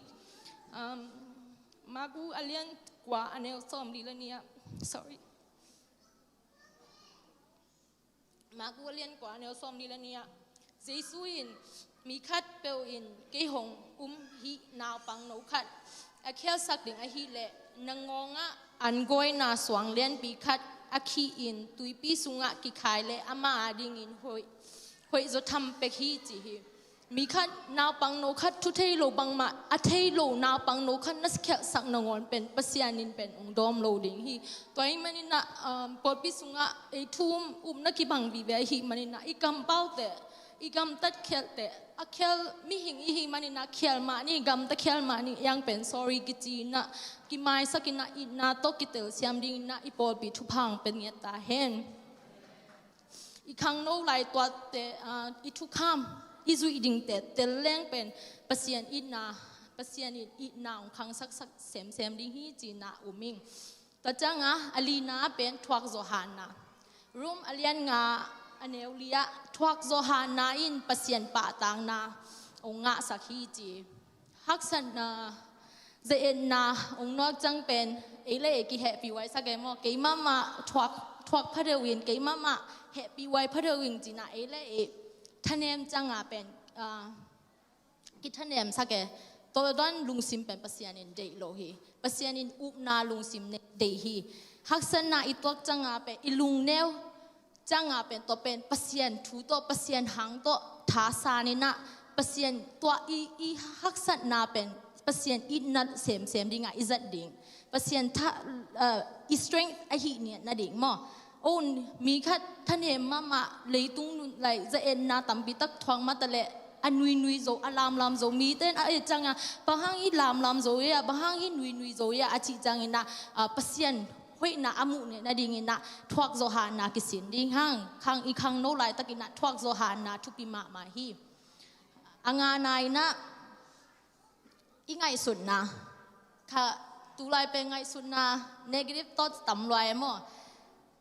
Um, Maku a lian kua a neu sawmli le nih ah, sorry. Maku a lian kua a neu sawmli le nih ah, Jesu in, "Mi khat peuh in kei hong um hih naupangno khat a khialhsak ding ahih leh, na ngawngah an-gawina suang lianpi khat a khih in tuipi sungah kikhai leh amah adingin hoih, hoih zaw tham pek hi," ci hi. Mi khat, naupangno khat, thu thei lo bangmah a thei lo naupangno khat na khialhsak nangawn pen Pasian in pen hong dawm lo ding hi. Tua ahih manin ah, um, pawlpi sungah ei thu um, upna kibang vive ahih manin ah i kampaute, i gamtat khialte, a khial, mihing i hih manin ah khial mah ni, gamta khial mah ni, yang pen sorry kici in ah, kimaisak in ah, itna tawh kitelsiam ding in ah i pawlpi thupha hong pia ngiat ta hen. I khangno lai tuate, ah, i thukham, i zuih dingte tel leng pen Pasian itna, Pasian in itna hong khangsaksak semsem ding hi cihna um ing. Tua ciang a, a lina pen thuakzawh hanna. Rom a lian nga a neu li ah thuakzawh hanna in Pasian pahtakna hong ngahsak hi ci. Haksatna, za-etna hong nawk ciang pen ei le ei kihehpih huaisak e maw. Keimah mah thuak, thuak pha deuh in, keimah mah hehpih huai pha deuh in ci in ah ei le ei thanem ciang a pen, ah, kithanemsak e. Tua dan lungsim pen Pasian in deih lo hi. Pasian in upna lungsim ne deih hi. Haksatna i tuak ciang a pen i lungneu ciang a pen tua pen Pasian thu tawh, Pasian hang tawh thasan in ah, Pasian tua i, i haksatna pen Pasian itna semsem ding ah i zat ding. Pasian tha, uh, i strength ahih ngiat nading maw. Oh, mi khat thanem mahmah, leitung nun lai za-etna tampi tak thuak mah ta leh a nuinui zo, a lamlam zo, mite in a et ciang a, "Bang hang hi lamlam zo e ah, bang hang hi nuinui zo e ah?" a cih ciang in ah, ah, Pasian hoihna a muh ngiat nading in ah thuakzawh hanna kisin ding hang. Khang, i khangno laitak in ah thuakzawh hanna thupi mahmah hi. A ngana in ah i ngaihsutna. Kha, tulai pen ngaihsutna, negative thoughts tam lua e maw.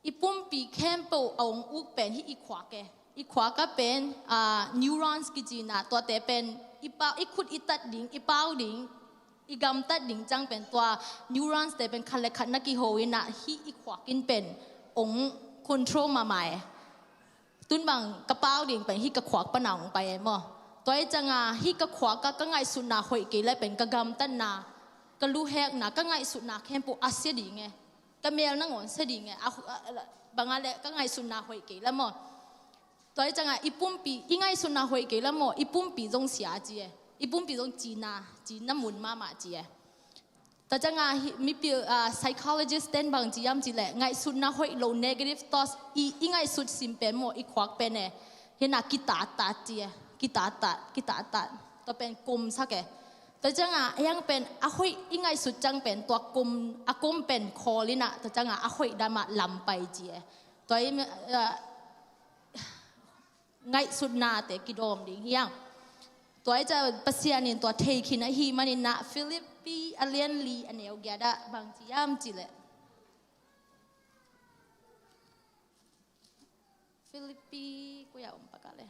I pumpi khempeuh a hong uk pen hih i khuak e. I khuak ah pen, ah, neurons kici in ah, tuate pen i pau, i khut i tat ding, i pau ding, i gamtat ding ciang pen tua neurons te pen khat le khat na kiho in ah hih i khuak in pen hong control mahmah e. Tun bang ka pau ding pen hih ka khuak pan a hong pai e maw. Tua ahih ciang a hih ka khuak ah ka ngaihsutna hoih kei leh pen ka gamtatna, ka luhekna, ka ngaihsutna khempeuh a sia ding e. Ka mel nangawn sia ding e. A, a, a, bang a leh ka ngaihsutna hoih kei leh maw. Tua ahih ciang a i pumpi, i ngaihsutna hoih kei leh maw, i pumpi zong sia ci e. I pumpi zong cina, cina mun mahmah ci e. Tua ciang a hih mipil, ah, psychologist ten bang ci hiam cih leh, ngaihsutna hoih lo, negative thoughts, i, i ngaihsut sim pen maw, i khuak pen e. Hi in ah kitattat ci e. Kitattat, kitattat. Tua pen kum sak e. Tua ciangah hiang pen a hoih i ngaihsut ciang pen tua kum, a kum pen khawl inah, tua ciangah a hoih damah lam pai ci e. Tua i, ah, ngaihsutnate kidawm ding hiang. Tua i ca Pasian in tua thei khin ahih maninah Philippi a lian li a neu giat ah bang ci hiam cih leh, Philippi kuya om pakale.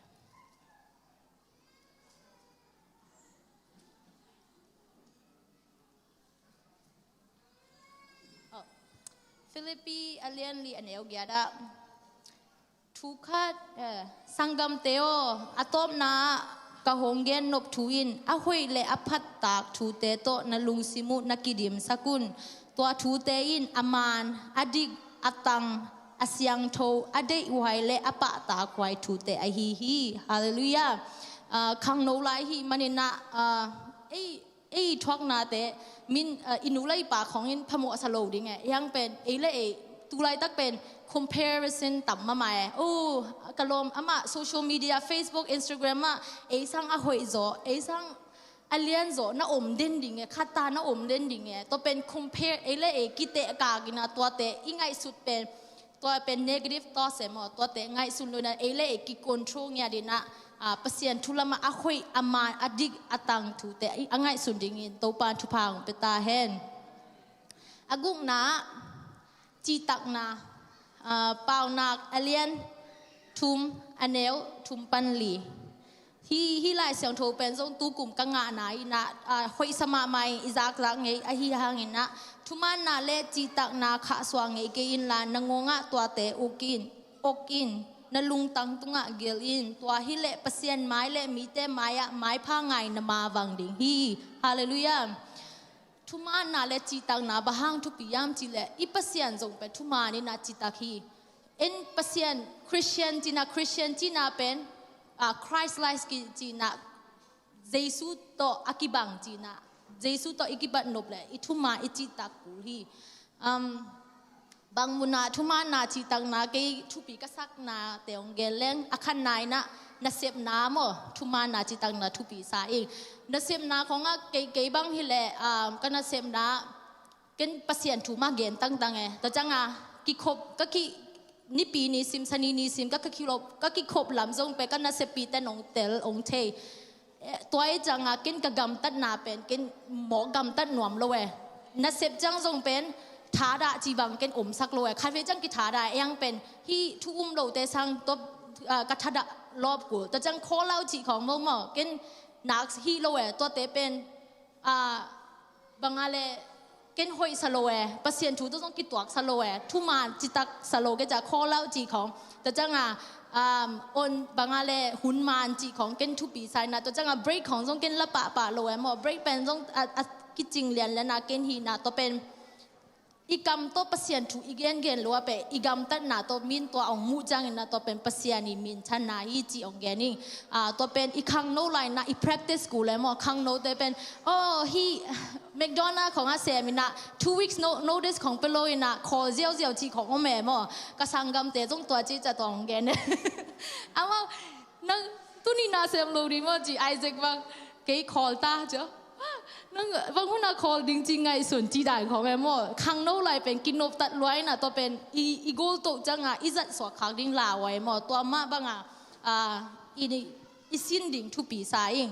Oh. Philippi a lian li a neu giat ah thu khat, eh, sanggamte aw, a tawpna ah ka hong gen nop thu in a hoih le a phattak thute tawh na lungsim uh na kidimsak un. Tua thute in a man, a dik, a tang, a siangtho, a deihhuai le a pahtakhuai thute ahi hi. Halleluiah. Ah, khangno lai hi maninah, ah, ei ei thuaknate min, ah, i nu le i pa khawngin phamawhsa lo ding e. Hiang pen ei le ei tulaitak pen comparison tam mahmah e. Oh, ka lawm, amah social media, Facebook, Instagram ah ei sang a hoih zaw, ei sang a lian zaw na om den ding e, khatta na om den ding e. Tua pen compare, ei le ei kitehkak inah tuate i ngaihsut pen, tua pen negative thoughts e maw, tuate ngaihsun lo inah ei le ei kicontrol ngiat inah, ah, Pasian thu lamah a hoih, a man, a dik, a tang thute a ngaihsun dingin Topa thupha hong pia ta hen. A gukna ah cihtakna, ah, Paunak a lian thum a neu thum pan li. Hih, hih Lai Siangtho pen zong tukum ka ngahna inah, ah, hoihsa mahmah in i zakzak ngei ahi hanginah, thumaanna le cihtakna khahsuah ngei kei inla, na ngawngah tuate uk in, uk in, na lungtang tungah gelh in. Tua hileh Pasian mai le mite mai-ah maipha ngai na mavang ding hi. Halleluiah. Thumaanna le cihtakna bang hang thupi hiam cih leh, i Pasian zong pen thumaan inah citak hi. En Pasian, Christian cihna, Christian cihna pen, ah, Christ-like ki-, cihna, Jesu tawh a kibang cihna, Jesu tawh i kibat nop leh i thumaan i cihtak kul hi. Um, bang munah thumaanna cihtakna kei thupi ka saknate hong gen leng, a khatna inah nasepna maw, thumaanna cihtakna thupi sa ing. Nasepna khawngah kei, kei bang hileh, um, ka nasepna ken Pasian thu mah gen tangtang e. Tua ciangah kikhop, ka ki, Nipi nisim, Sani nisim, ka, ka kikhop, ka kikhop lam zong pen ka naseppihte in hong tel, hong thei. Eh, tua i ciangah ken ka gamtatna pen ken mawk gamtat nuam lo e. Nasep ciang zong pen thadah cih bang ken omsak lo e. Khatvei ciang kithadah e, hiang pen hih thu um lote sang tua, ah, ka thadah lawp kul. Tua ciang call out cih khawng maw maw, ken nak hih lo e. Tuate pen, ah, bang a leh ken hoihsa lo e, Pasian thu tawh zong kituaksa lo e, thumaan citaksa lo, kei ca call out cih khawng. Tua ciangah, um, on bang a leh hun maan cih khawng ken thupi sa inah, tua ciangah break khawng zong ken la pahpah lo e maw, break pen zong a, a kicing lianlian a ken hi inah, tua pen i kam tawh Pasian thu i gengen lo a pen i gamtatna tawh min tua hong muh ciangin ah tua pen Pasian i minthanna hi cih hong gen ing. Ah, tua pen i khangno lai inah i practice kul e maw, khangnote pen, oh, hih McDonald khawng a sem inah two weeks no-, notice khawng pia lo inah call ziauziau cih khawng om e maw. Ka sanggamte zong tua cih ca tua hong gen e. Amau, nang tuni na sem lo ding maw ci, Isaac bang, kei call ta ci. Nang bang hun a call ding ci ngaihsun ci dan khawng e maw. Khangno lai pen kinoptat lua inah tua pen i, i goal toh ciangah i zat suak khak ding lau e maw. Tua mah bangah, ah, i, i sin ding thupi sa ing.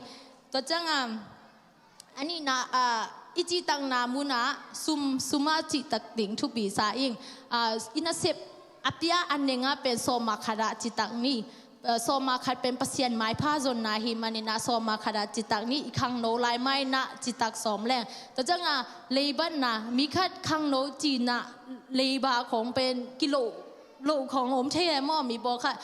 Tua ciangah, a nihna, ah, i cihtakna munah sum, sum a cihtak ding thupi sa ing. Ah, i nasep a pia a nengah pen sawma khatah citak ni. Ah, sawma khat pen Pasian maipha zonna hi maninah sawma khatah citak ni, i khangno lai mainah citak sawm leng. Tua ciangah leibatna, mi khat khangno cinah leiba khawng pen kiloh, loh khawng om thei e maw, mi pawlkhat.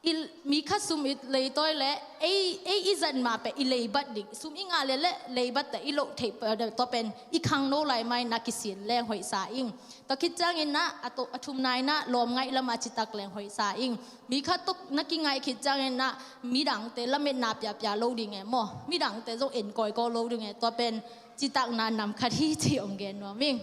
I, mi khat sum i leitawi leh ei, ei i zat ma pen i leibat ding. Sum i ngah leh leh leibat teh i loh theih, tua pen i khangno lai mainah kisin leng hoihsa ing. Tua khit ciangin ah a to-, a thumna inah lawmngaih lamah citak leng hoihsa ing. Mi khat tawh na kingaih khit ciangin ah midangte lametna piapia lo ding e maw. Midangte zong en kawikawi lo ding e. Tua pen citakna nam khat hi ci hong gen nuam ing.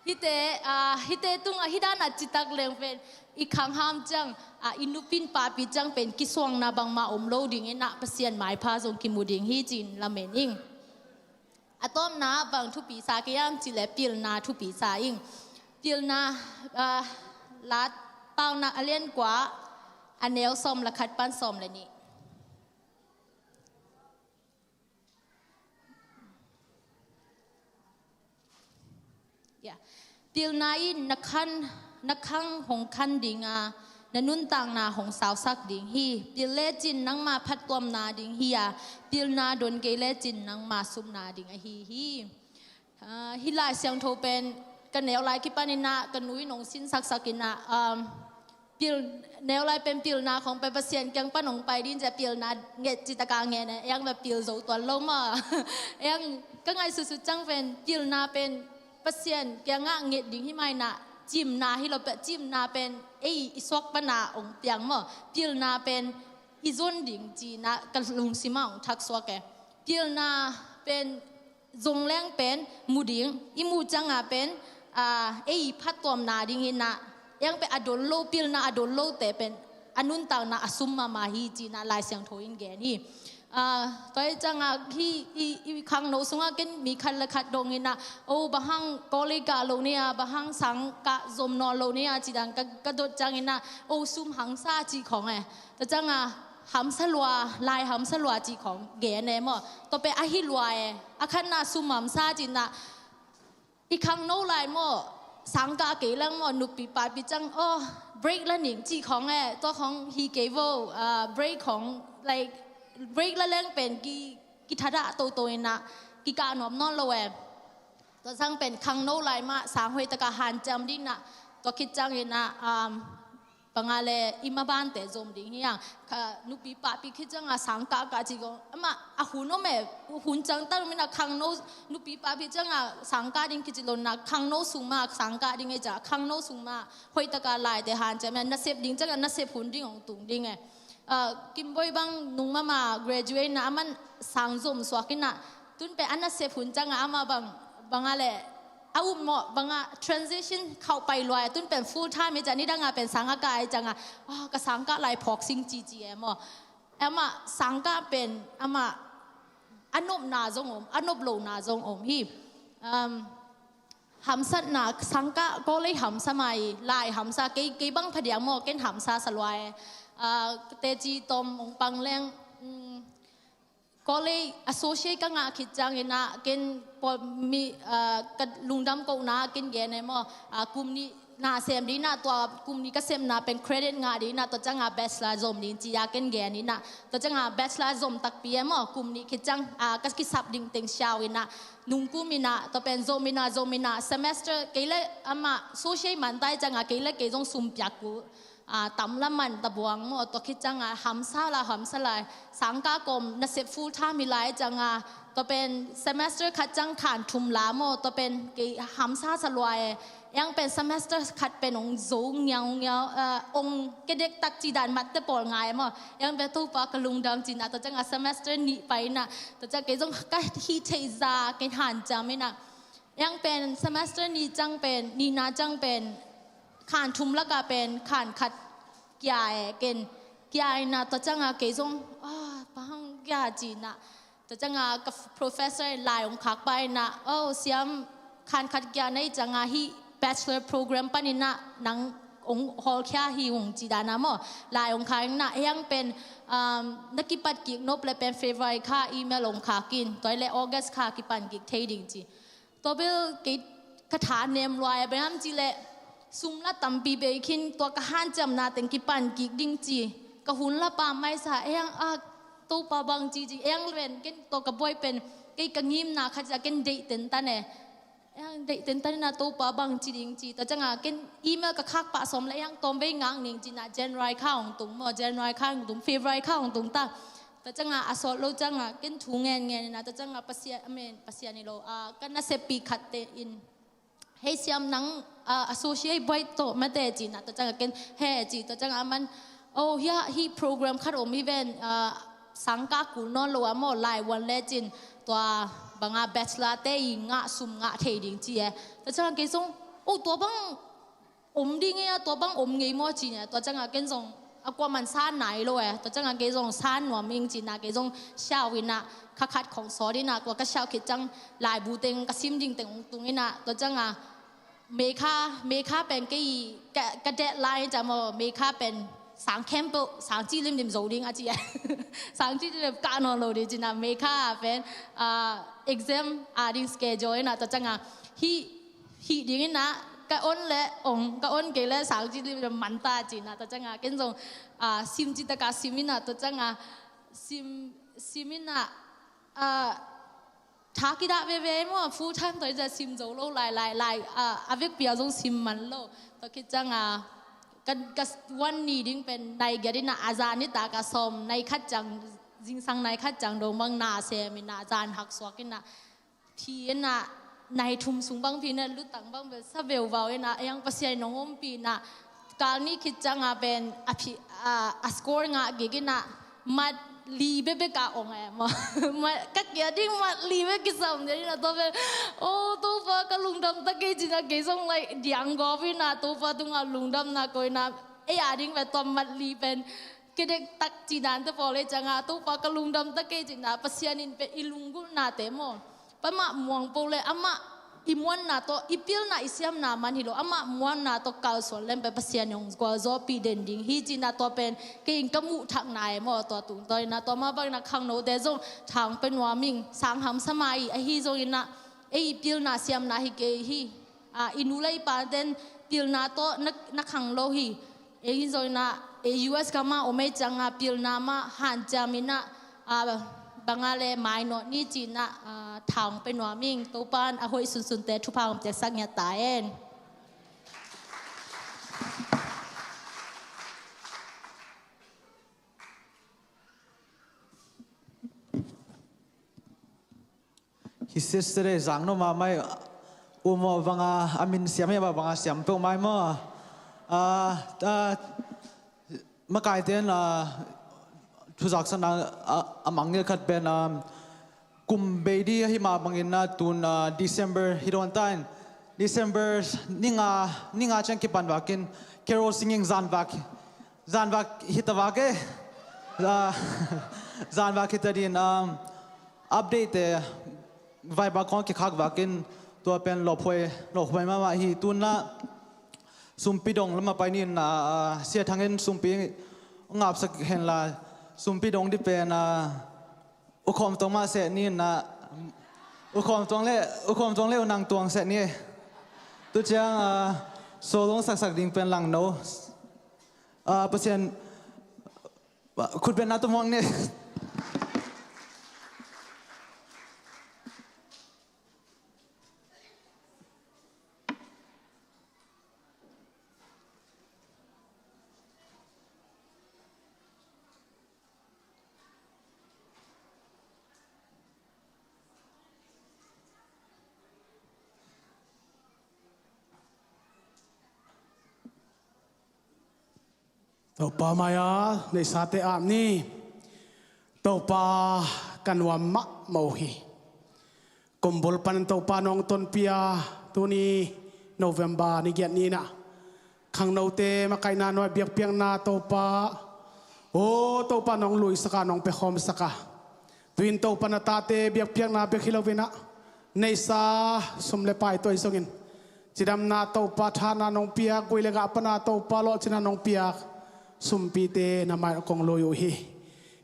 Hite, ah, hite tungah hih dan a citak leng pen i khangham ciang, ah, i nupin papi ciang pen kisuangna bangmah om lo ding in ah Pasian maipha zong kimu ding hi ci-in lamen ing. A tawpna bang thupi sa kei hiam cih leh pilna thupi sa ing. Pilna, ah, Late Paunak a lian kua, a neu sawm le khat pan sawm le nih. Yeah. Pilna in na khan, na khang hong khan ding a, na nuntakna hong sausak ding hi. Pil lecin nangma phattuamna ding hi a, pilna don kei lecin nangma sumna ding ahi hi. Ah, hih Lai Siangtho pen ka neu lai kipan in ah ka nu in hong sinsaksak in ah, um, pil, neu lai pen pilna khong pen Pasian kiang pan hong pai ding ci a, pilna nget ci taka nget e, eng pen pil zo tuan lo maw. Eng ka ngaihsutsut ciang pen pilna pen Pasian kiangah nget ding hi mah in ah, cimna hi lo pen, cimna pen ei i suak pan a hong piang maw. Pilna pen i zon ding ci-in ah ka lungsim ah hong thaksuak e. Pilna pen zong leng pen mu ding, i muh ciang a pen, ah, ei phattuamna ding in ah, eng pen a don lo, pilna a don lote pen a nuntakna a sum mahmah hi ci-in ah Lai Siangtho in gen hi. Ah, tua hi ciang a hih i, i khangno sungah ken mi khat le khat dong in ah, o, bang hang college kah lo ni a, bang hang sang kah zom nawn lo ni a, ci dan ka, ka dot ciang in ah, o, sum hamsa ci khong e. Tua ciang a hamsa lua, lai hamsa lua ci khong gen e maw. Tua pen ahi lua e, a khatna sum hamsa ci-in ah, i khangno lai maw, sang kah kei leng maw, nupi papi ciang, o, break la ning ci khong e, tua khong hi kei vo, ah, break khong, like, break la leng pen ki, kithadah toto in ah, kikah nuam nawn lo e. Tua sang pen khangno lai mah, sang hoih taka hanciam ding in ah, tua khit ciang in ah, um, bang a le i mabante zom ding hi hang. Kha nupi papi khit ciang a sang kah kah ci khong. Amah a hun om e, hun ciang tan om in ah khangno, nupi papi ciang a sang kah ding kici lo in ah khangno sung mah sang kah ding e ci a, khangno sung mah hoih taka laite hanciam in ah nasep ding ciang a nasep hun ding hong tung ding e. Ah, Kimboi bang nung mahmah graduate in ah aman sang zom suak in ah tun pen a nasep hun ciang a amah bang, bang a le a um mawh bang a transition khauh pai lua e, tun pen full time hi ciang, nidang a pen sang a kah hi ciang a, ah, ka sang kah lai phawk sing ci ci e maw. Amah sang kah pen amah a nopna zong om, a nop lona zong om hi. Um, hamsatna sang kah college hamsa mai, lai hamsa, kei, kei bang phadiang maw, ken hamsa sa lua e. Ah, teci tawm hong pang leng, um, college associate ka ngah khit ciang in ah ken pawl mi, ah, ka lungdam kohna ken gen e maw, ah, kum nih na sem ding in ah, tua kum nih ka sepna pen credit ngah ding in ah, tua ciang a bachelor zom ding ci a ken gen in ah, tua ciang a bachelor zom takpi e maw, kum nih khit ciang, ah, ka kisap ding teng siau in ah, nungkum in ah, tua pen zom in ah, zom in ah, semester kei le amah associate man ta hi ciang a kei le kei zong sum piak kul, ah, tam la man ta buang maw, tua khit ciang a hamsa la, hamsa la, sang kah kawm nasep full time hi lai ciang a, tua pen semester khat ciang khan thum la maw, tua pen kei hamsa sa lua e. Eng pen semester khat pen hong zo ngiau ngiau, ah, hong kedek tak ci dan matte pawl ngai maw. Eng pen Topa ka lungdam ci in ah, tua ciang a semester nih pai in ah, tua ciang kei zong ka hih theih zah ken hanciam in ah. Eng pen semester nih ciang pen, nihna ciang pen, khan thum lak a pen khan khat kia e ken. Kia in ah, tua ciang a kei zong, ah, bang hang kia ci in ah. Tua ciang a ka professor in lai hong khak pah in ah, o, siam, khan khat kia na hih ciang a hih bachelor program pan in ah nang hong hawlkhia hi ung ci dan a maw. Lai hong khak in ah, eng pen, um, na kipat kik nop le pen February kha email hong khak in, tua hi leh August kha kipan kik thei ding ci. Tua bel kei ka tha nem lua e, bang hiam cih leh sum la tampi bei khin, tua ka hanciamna teng kipan kik ding ci. Ka hun la pam mai sa, eng a, Topa bang ci ci, eng pen ken tua ka buai pen, kei ka ngimna khat ci a ken deih tentan e. Eng deih tentan in a, Topa bang ci ding ci. Tua ciang a ken email ka khak pah sawm le eng tawm bei ngak ning ci in a, January kha hong tung maw, January kha hong tung, February kha hong tung ta. Tua ciang a, a sawt lo ciang a, ken thu ngen ngen in a, tua ciang a Pasian, amen, Pasian hi lo, a, ka naseppi khatte in, hei siam, nang, a, associate buai tawh mate ci in a, tua ciang a ken he ci, tua ciang a aman, o, hia, hih program khat om hi ven, a, sang kah kul nawn lo a maw, lai uan lecin tua bang a bachelor te i ngah sum ngah thei ding ci e. Tua ciang a kei zong, O, tua bang om ding e, tua bang om ngei maw ci-in ah, tua ciangah ken zong a kuaman sa nai lo e, tua ciangah kei zong sa nuam ing ci-in ah, kei zong siau in ah, kha khat khawng sawt in ah, tua ka siau khit ciang laibu teng ka sim ding teng hong tung in ah, tua ciangah May kha, May kha pen kei ka, ka deadline ciang maw, May kha pen sang khempeuh, sang ci limlim zo ding a ci e. Sang ci limlim kah nawn lo ding ci-in ah, May kha pen, ah, exam a ding schedule in ah, tua ciangah hih hih ding in ah, ka on leh ong, ka on kei leh sang ci limlim man ta ci-in ah, tua ciangah ken zong, ah, sim ci taka sim in ah, tua ciangah sim, sim in ah, ah, tha kidah veve maw, full time tua hi ciang sim zo lo lai lai lai, ah, a vekpi ah zong sim man lo. Tua khit ciangah ka, ka one ni ding pen nai giat in ah, a zan nitak ah sawm nai khat ciang, zingsang nai khat ciang dong bang na sem in ah, zan hak suak in ah, phi in ah, nai thum sung bang phi in ah, lutang bang bel sa veuvau in ah, a yang Pasian in hong ompih in ah, kal nih khit ciangah pen a phi, a, a score ngah gik in ah, mat li bekbek ah ong e maw. Mat, ka kia ding mat li bek kisam ding in ah, tua pen, o, Topa ka lungdam ta kei ci-in ah, kei zong lai diang gawp in ah, Topa tungah lungdamna ko in ah, ei a ding pen tua mat li pen kidek tak ci-in ah, te pawl e ciangah, Topa ka lungdam ta kei ci-in ah, Pasian in pen i lunggulhnate maw, pa mah muang peuh leh amah i muanna tawh, i pilna, i siamna man hi lo, amah muanna tawh kalsuan leng pen Pasian in hong gualzawhpih den ding hi ci-in ah, tua pen kei in ka muh thakna e maw, tua tungtawn in ah, tua mah bangin ah khangnote zong tha hong pia nuam ing, sang hamsa mah hi, ahi zongin ah ei pilna siamna hi kei hi. Ah, i nu le i pate'n pilna tawh na, na khang lo hi. Ei zong in ah, ei U S gam ah om ei ciangah pilna mah hanciam in ah, ah, bang a leh mainawt ni ci-in ah, ah, tha hong pia nuam ing. Topa'n a hoih sunsunte thupha hong piaksak ngiat ta hen. Hih sister e, zang no mahmah hi. U maw, bang a, a min siam hi maw, bang a siam peuhmah hi maw. Ah, ah, makaite'n, ah, thuzaksakna, ah, a mangngilh khat pen, ah, kum bei ding ahih mah bangin ah, tun, ah, December hi dawn ta in. December ni nga, ni nga ciang kipan vak in, carol singing zan vak, zan vak hi ta vak e. Ah, zan vak hi ta ding, ah, update te Viber khawng kikhak vak in, tua pen lawphuai, lawphuai mahmah hi. Tun ah sumpi dong lam ah pai ni in ah, ah, Sia Thang in sumpi ngapsak hen la, sumpi dong ding pen, ah, U Khawm Tuang mah seh ni in ah, U Khawm Tuang le, U Khawm Tuang le U Nang Tuang seh ni. Tu ciang, ah, solo hong saksak ding pen Langno. Ah, Pasian, khutbetna tawh muang ni. Topa mai-a neihsate ap ni. Topa ka nuam mahmah uh hi. Kumbul panin Topa nong tonpih a, tuni November ni giat ni in ah, khangnote makaihna nuai biakpiakna Topa, o Topa nong luisak a, nong piakhawmsak a, tu-in Topa na tate biakpiakna bek hi lo in ah, neihsa sum le pai tawh hi zongin, cidamna Topa thahatna nong piak, gui le gah pana Topa lawhcinna nong piak sumpite na mai-ah kong lui uh hi.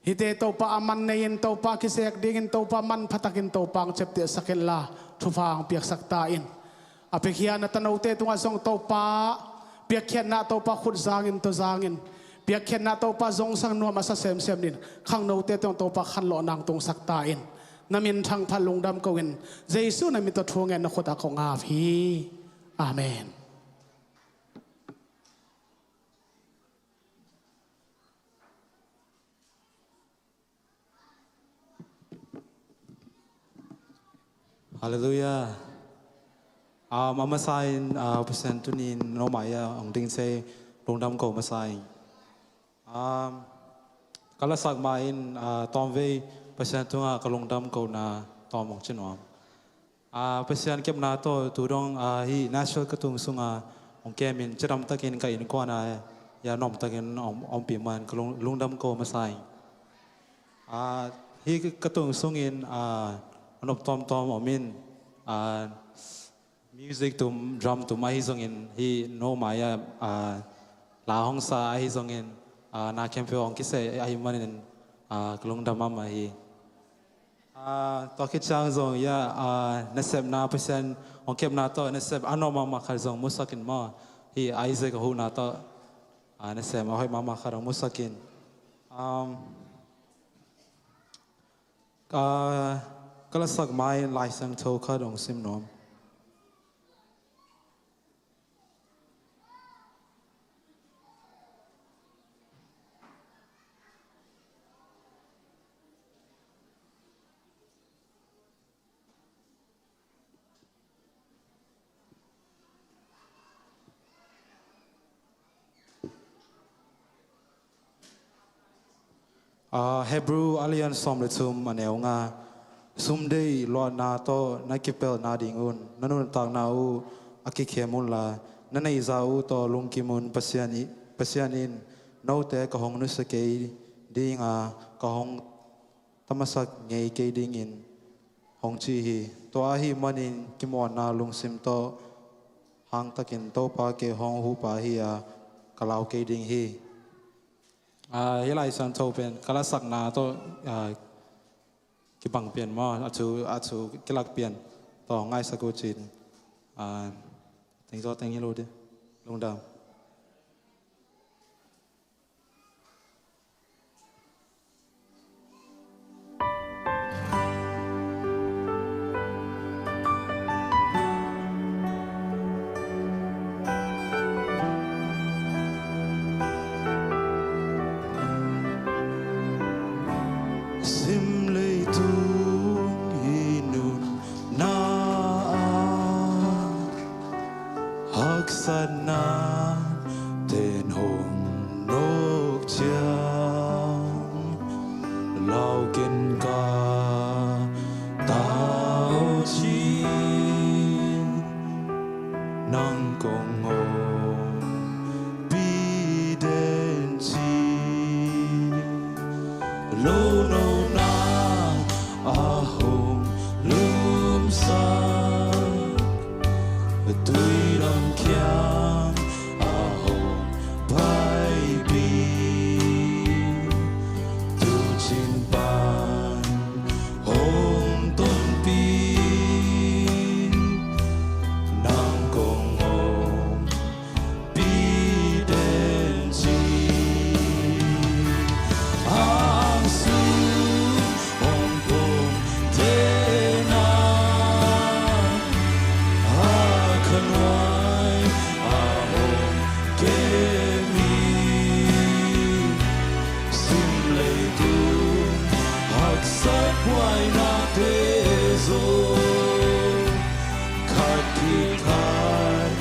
Hihte Topa a man nei-in, Topa kisek dingin, Topa manpha takin Topa hong ciaptehsak inla, thupha hong piaksak ta in. A piakhia na tanote tungah zong Topa, piakkhiatna Topa khut zangin, tawh zangin, piakkhiatna Topa zongsang nuam a sa semsem dingin, khangnote tungah Topa khanlawhna hong tungsak ta in. Na min thangphat lungdam ko-in, Jesu na min tawh thu ngen na khut ah kong ap hi. Amen. Halleluiah. Um, a masa in, uh, Pasian tuni in no mai-ah hong ding sei lungdam ko masa in. Um, ka lasak ma in, uh, tawmvei Pasian tungah ka lungdam kona tawm hong ci nuam. A, Pasian kepna tawh tu dong, a, hih Nashville ka tung sunga hong kem in, cidam takin ka innkuan a, ya, nuam takin om, ompih man ka lung, lungdam ko masa ing. A, hih ka tung sungin, a, a nop tawmtawm om in, a, music tum, drum tum ahi zongin, hih no mai a, a, la hong sa ahi zongin, a, na khempeuh hong kiseh ahi manin, a, ka lungdam mahmah hi. A, tua khit ciang zong, ya, a, nasepna, Pasian hong kepna tawh nasep a nuam mahmah khat zong musak in maw. Hih Isaac a huhna tawh, a, nasem a hoih mahmah khat hong musak in. Um, a, ka lasak ma-in Lai Siangtho khat hong sim nuam. A, Hebrew a lian sawm le thum, a neu nga. Sum deih luahna tawh na kipelh nadingun na nuntakna uh a kikhem unla, na neihza uh tawh lungkim un. Pasian i, Pasian in, "Note ka hong nusia kei dinga, ka hong tamasak ngei kei dingin," hong ci hi. Tua ahih manin kimuanna lungsim tawh hangtakin Topa kei hong huhpa hi-a, ka lau kei ding hi. A, hih Lai Siangtho pen ka lasakna tawh, a, kibang pian maw, a thu, a thu kilak pian tawh ngaisak uh cin. A, teng zaw teng hi lo dih. Lungdam. Sim leitung i nunna ah haksatna ten hong nawk ciang, lau ken ka tawh ci, nang kong ompih den ci. Lo nona a hong lumsak, tui dam kiang a hong paipih, tu cin pan hong tonpih, nang kong om pih den ci. Ang sung hong pom den a, a khanuai a hong kem hi. Sim leitung haksat buainate zong khat khit khat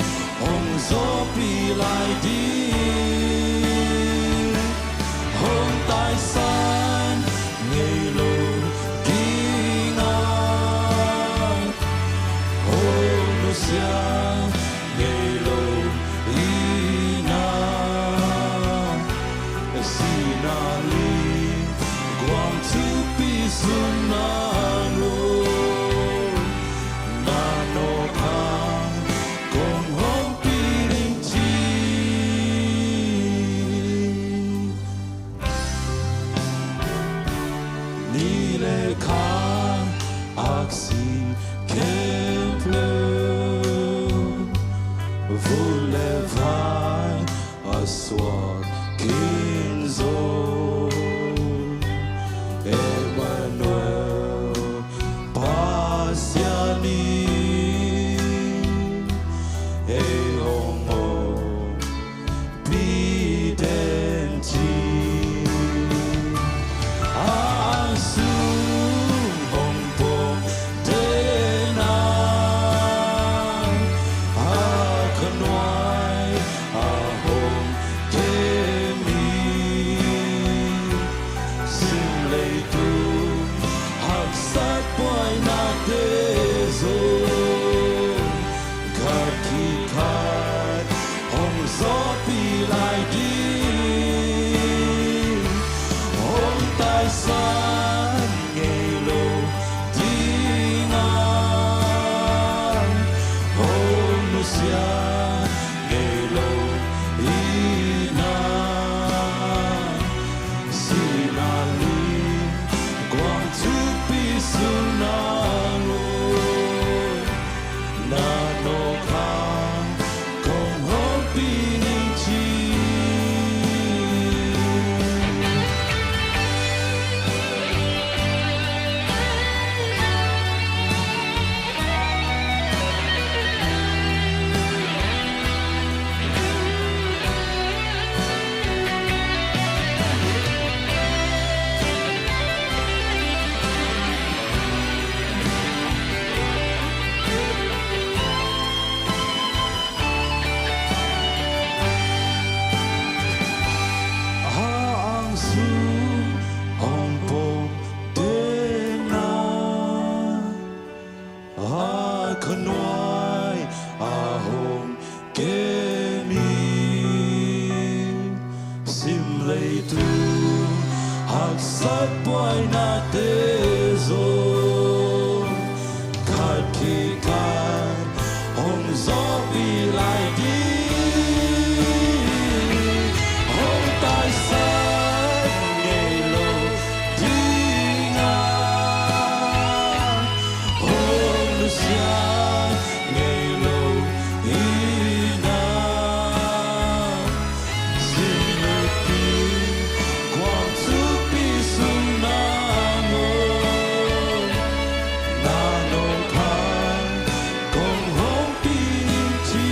hong zawhpih lai ding. Hong taisan ngei lo ding a, hong nusia ngei lo ding a, sihna lim guam thupi sun nang uh, na nawk hang kong ompih ding ci. Ni le kha aksi khempeuh, vut le vai a suak khin zo, Emmanuel, Pasian in ei hong ompih den ci. Ang sung hong pom den a, a khanuai A khanuai a hong kem hi. Sim leitung haksat buainate zong khat khikhat hong zawhpih lai ding. Hong taisan ngei lo ding a, hong nusia ngei lo ding a, sim leitung guam thukpi sung nangawn na nawngkhan kong hongpih ning ci.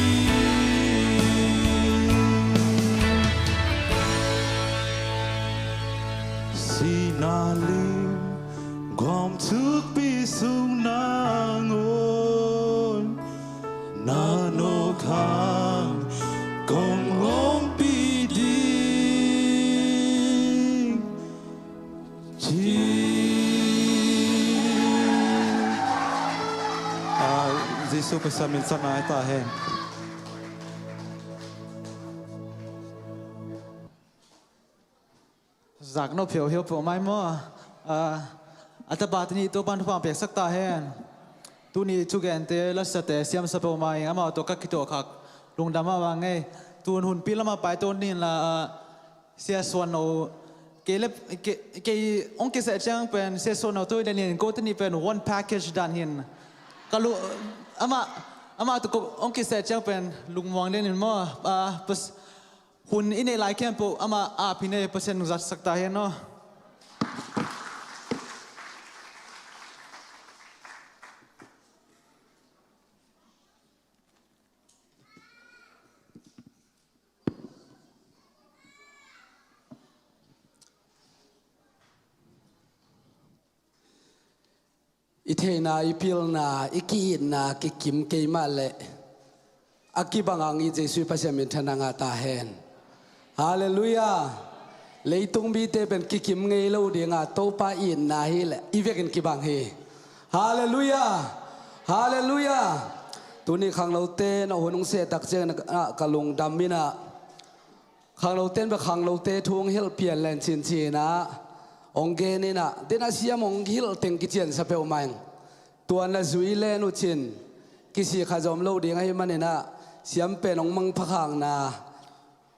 Sihna lim guam thukpi sung nangawn na nawngkhan kong hongpih ding ci. Ah, Jesu Khrist min thang a ta hen. Zak no phiau hiau peuh mai maw? Ah, a tapa tuni Topan thupha piaksak ta hen. Tuni thugente, lasate siamsa peuh mai, amau tawh ka kituah khak lungdam mahmah ngei. Tun hunpi lamah paito nin la, ah, Sia Suan No, kei le, kei, kei hong kiseh ciang pen Sia Suan No tawh i dan hin, ko tuni pen one package dan hin. Ka lu, amah, amah tawh ko hong kiseh ciang pen lungmuang den hin maw? Ah, pas, hun i neih lai khempeuh amah ap hi nei, Pasian nungzatsak ta hen aw. I theihna, i pilna, i ki-itna kikim kei mah leh a kibang hong it Jesuh i Pasian minthanna ngah ta hen. Halleluiah. Leitung mite pen kikim ngei lo ding a, Topa itna hi leh i vekin kibang hi. Halleluiah. Halleluiah. Tuni khangnote na hun hong seh tak ciangin ah ka lungdam in ah, khangnote in bek khangnote thu hong hilh pian len cincin ah hong gen in ah, den a siam hong hilh teng kiciansa peuhmah ing. Tua na zui len uh cin kisik khat zong om lo ding ahih manin ah, siam pen hong mangpha khakna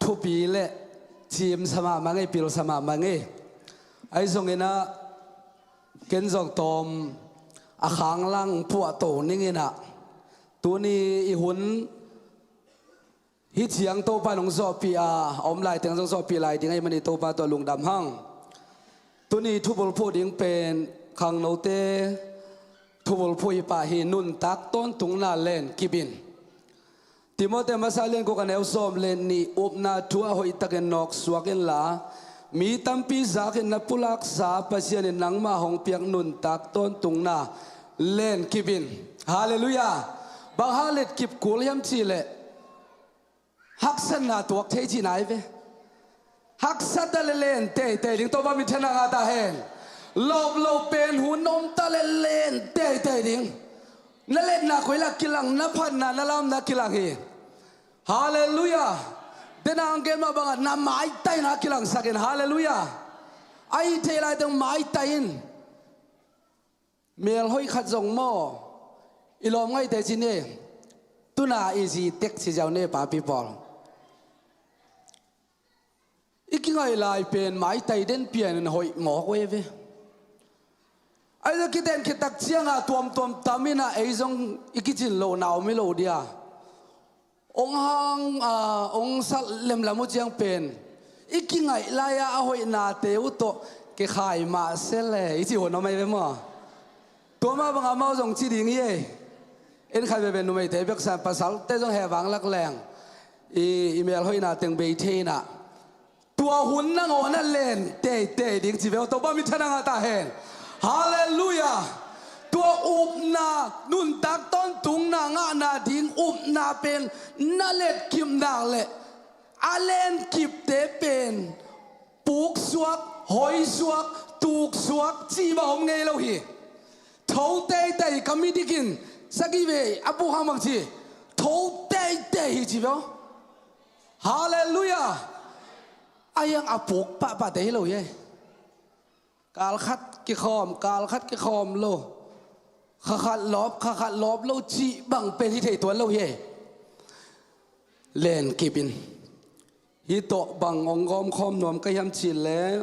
thupi le cimsa mahmah ngei, pilsa mahmah ngei. Ahi zongin ah, ken zong tawm a khanglang puahto ning in ah, tuni i hun hih ciang Topa in hong zawhpih a, a om lai teng zong zawhpih lai ding ahih manin Topa tawh lungdam hang. Tuni thubulphuh ding pen khangnote thubulphuh hi pah hi, nuntak tawntungna len kip in. Timote masa lian guk a neu sawm le nih, upna thu ah hoihtakin nawksuak inla, mi tampi zakin na pulaksa Pasian in nangmah hong piak nuntak tawntungna len kip in. Halleluiah. Bang hang let kip kul hiam cih leh, haksatna tuak thei cihna hi ve. Haksat ta le len teitei ding, Topa minthanna ngah ta hen. Lawp lo pen hun om ta le len teitei ding. Na letna koi lah kilang, na phatna, na lamna kilang hi. Halleluiah. Den a hong gen mah bangah na maitaina kilangsak in. Halleluiah. Ahi thei lai teng maitai in. Mel hoih khat zong maw, i lawm ngaihte ci ni. Tuna i zi tek ci ziau ni, papi pawl. I kingaih lai pen maitai den pian in hoih mawk uh hi ve. Ahi zong kiten khit tak ciangah tuamtuam tam inah ei zong i kicin lohna om hi lo dia. Ong hang a ong salh lemlam uh ciang pen i kingaih lai-a a hoihnate uh tawh kikhai mah se le i cih hun om ahi ve maw? Tua mah bangah amau zong ci ding hi ei. En khat veve numeite beksan pasalte zong heh vang lak leng i, i melhoihna teng bei thei inah tua hun nangawn a len teitei ding ci ve aw. Topa min thang a ngah ta hen. Halleluiah. Tua upna, nuntak tawntungna ngahna ding upna pen na letkip nak leh a lenkipte pen puksuak, hoisuak, tuksuak cih bang om ngei lo hi. Tho teitei, ka midik in sagih vei a puk hang bang ci, tho teitei hi ci ve aw. Halleluiah. A hiang a puk pahpahte hi lo hi ei. Kal khat kikhawm, kal khat kikhawm lo, kha khat lawp, kha khat lawp lo cih bang pen hi thei tuan lo hi ei. Lenkip in. Hih tawh bang ong gawmkhawm nuam ka hiam cih leh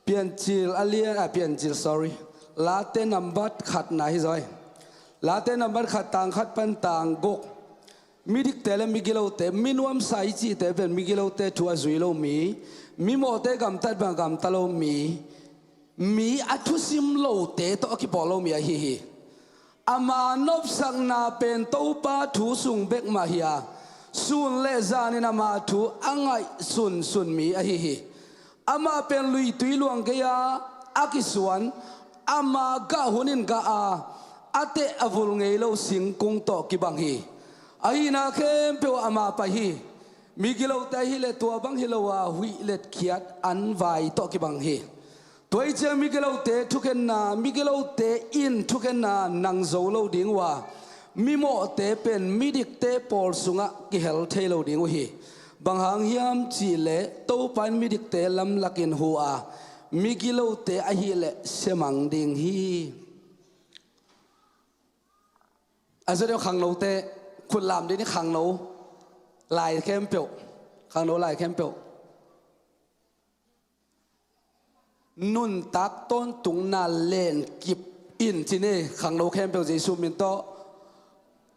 Piancil a lian, a Piancil, sorry, Late nambat khatna hi zaw ei. Late nambat khat tang khat pan tang guk. Midikte le migilote, minuamsa i cihte pen migilote thu a zui lo mi, mimawhte gamtat bang gamta lo mi, mi a thusim lote tawh a kipawl lo mi ahi hi. Ama nopsakna pen Topa thu sung bek mah hi a, sun le zanin ama thu a ngaih sunsun mi ahi hi. Amah pen luitui luang gei-a a kisuan, ama gah hun in gah a, a teh a vul ngei lo singkung tawh kibang hi. A hihna khempeuh ama pai hi. Migilote ahih leh tua bang hi lo a, huih letkhiat an vai tawh kibang hi. Tua ih ciang migilote thukhenna, migilote in thukhenna nang zo lo ding uh a, mimawhte pen midikte pawl sungah kihel thei lo ding uh hi. Bang hang hiam cih leh Topa in midikte lamlak in hu a, migilote ahih leh siamang ding hi. A zaw deuh khangnote, khut lam dih ni, khangno lai khempeuh, khangno lai khempeuh. Nuntak tawntungna lenkip in ci ni, khangno khempeuh Jesuh min tawh.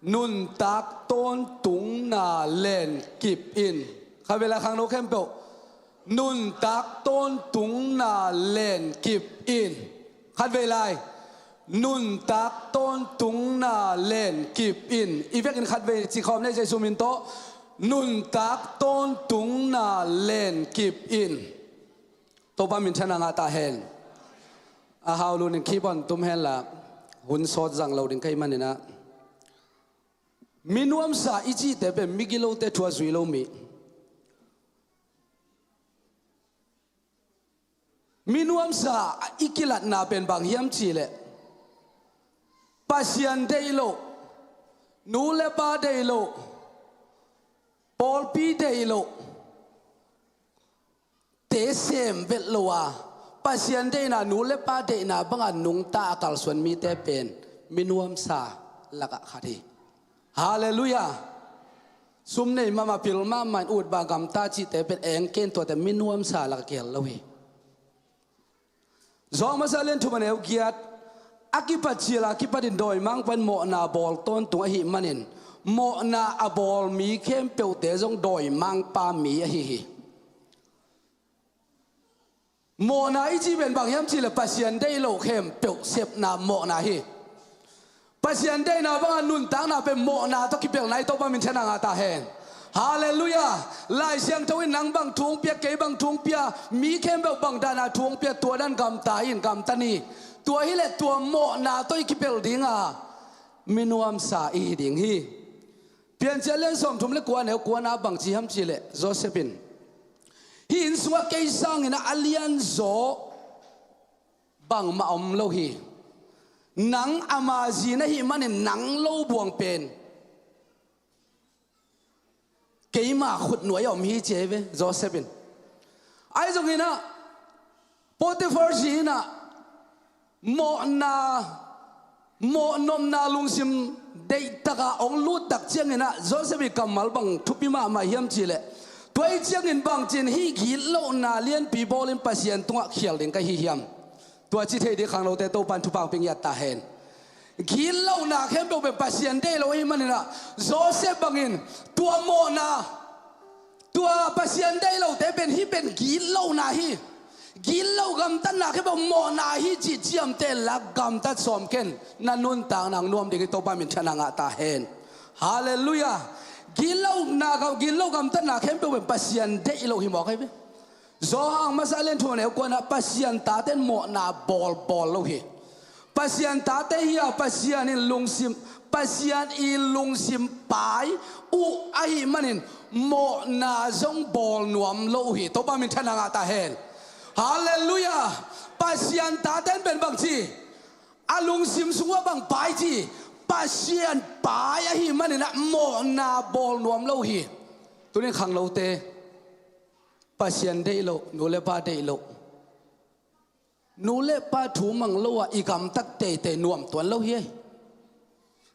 Nuntak tawntungna lenkip in. Khatvei lai khangno khempeuh. Nuntak tawntungna lenkip in. Khatvei lai. Nuntak tawntungna lenkip in. I vekin khatvei ci khawm ni, Jesuh min tawh. Nuntak tawntungna lenkip in. Topa min thang a ngah ta hen. A hau lun in khipon tum hen la, hun sawt zang lo ding ka hih manin ah, minuamsa i cihte pen migilote thu a zui lo mi. Minuamsa i kilatna pen bang hiam cih leh, Pasian deih loh, nu le pa deih loh, pawlpi deih loh te sem vet lo a, Pasian deihna, nu le pa deihna banga nungta a kalsuan mite pen minuamsa lakah khat hi. Halleluiah. Sum nei mahmah, pil mahmah in, ut bang gamta cihte pen eng ken, tuate minuamsa lakah kihel lo hi. Zawng masa lian thum a neu giat, a kipat cil a kipatin dawimangpa in mawhna bawl tawntung ahih manin, mawhna a bawl mi khempeuhte zong dawimangpa mi ahi hi. Mawhna i cih pen bang hiam cih leh Pasian deih loh khempeuh sepna mawhna hi. Pasian deihna banga nuntakna pen mawhna tawh kipelh na hi. Topa min thang a ngah ta hen. Halleluiah. Lai Siangtho in nang bang thu hong pia, kei bang thu hong pia, mi khempeuh bang dana thu hong pia, tua dan gamta in, gamta ni. Tua hi leh tua mawhna tawh i kipelh ding a, minuamsa i hi ding hi. Piancil a lian sawmthum le kua, neu kuana bang ci hiam cih leh Joseph in, hih inn sungah kei sangin a lianzaw bangmah om lo hi. Nang ama zi na hih manin nang lo buang pen keima khutnuai a om hi, ci hi ve Joseph in. Ahi zongin ah, Potiphar zi in ah, mawhna, mawhnopna lungsim deihtaka hong lut tak ciangin ah, Joseph ii kammal bang thupi mahmah hiam cih leh, tua ih ciangin bangci in hih gitlohna lianpi bawlin Pasian tungah khial ding ka hi hiam? Tua ci thei ding khangnote Topan thupha hong pia ngiat ta hen. Gitlohna khempeuh pen Pasian deih lo ahih manin ah, Josef bangin tua mawhna, tua Pasian deih lote pen hih pen gitlohna hi. Gitloh gamtatna khempeuh mawhna hi cih ciamteh in la gamtat sawm ken. Na nuntakna hong nuam ding hi. Topa minthanna ngah ta hen. Halleluiah. Gitlohna gam, gitloh gamtatna khempeuh pen Pasian deih lo hi mawk ahi ve. Johan masa lian thum a neu kuana, Pasian tate in mawhna bawlbawl lo hi. Pasian tate hi a, Pasian in lungsim, Pasian i lungsim pai uh ahih manin mawhna zong bawl nuam lo uh hi. Topa minthanna ngah ta hen. Halleluiah. Pasian tate in pen bangci, a lungsim sungah bang pai ci, Pasian pai ahih manin ah mawhna bawl nuam lo uh hi. Tunin khangnote, Pasian deih lo, nu le pa deih lo, nu le pa thu mang lo ah i gamtat teitei nuam tuan lo hi.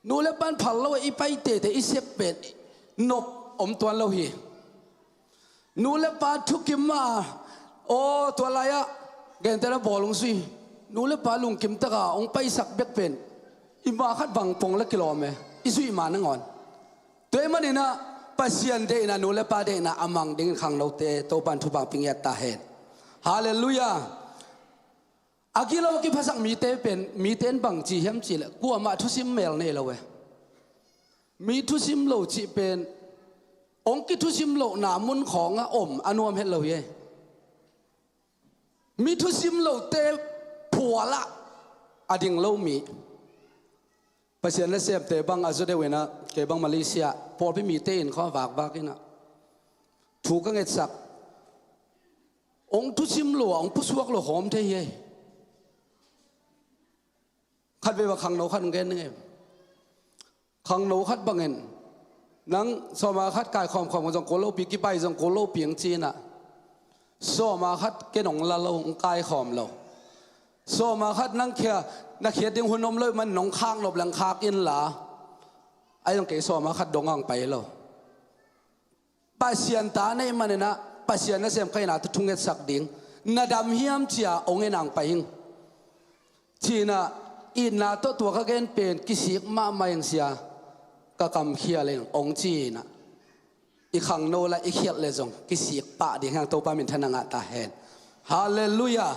Nu le pa in phal lo ah i pai teitei, i sep pen nop om tuan lo hi. Nu le pa thukim a, aw, tua lai-ah gentehna bawl hong sui. Nu le pa lungkim taka hong paisak bek pen i ma khat bang pong la kilawm e, i zuih ma nangawn. Tua ahih manin ah Pasian deihna, nu le pa deihna a mang dingin khangnote Topan thupha hong pia ngiat ta hen. Halleluiah. A gilo a kiphasak mite pen, mite in bangci hiam cih leh kuamah thusim mel nei lo e. Mi thusim lo cih pen hong kithusim lohna mun khawngah om a nuam het lo hi e. Mi thusim lote phualah a ding lo mi. Pasian nasemte bang a zaw deuh in ah, kei bang Malaysia pawlpi mite inn khawng vakvak in ah thu ka ngetsak. Hong thusim lo ah hong pusuak lo khawm thei hi. Khatvei bang khangno khat hong gen ning e. Khangno khat bangin, nang sawma khat kaikhawm khawm zong kul lopi, kipai zong kul lopi hong ci in ah, sawma khat ken hong la lo, hong kaikhawm lo. Sawma khat nang khia, na khiat ding hun om lo ahih manin hong khak nop leng khak inla, ahi zong kei sawma khat dong a hong pai lo. Pasian ta na hih manin ah Pasian nasem ka hihna tawh thungetsak ding. Na dam hiam ci-a hong en a hong pai ing. Ci-in ah itna tawh tua ka gen pen kisik mahmah ing sia, ka kamkhial ing hong ci-in ah, i khangno la i khialh leh zong kisik pah ding hi hang. Topa minthanna ngah ta hen. Halleluiah.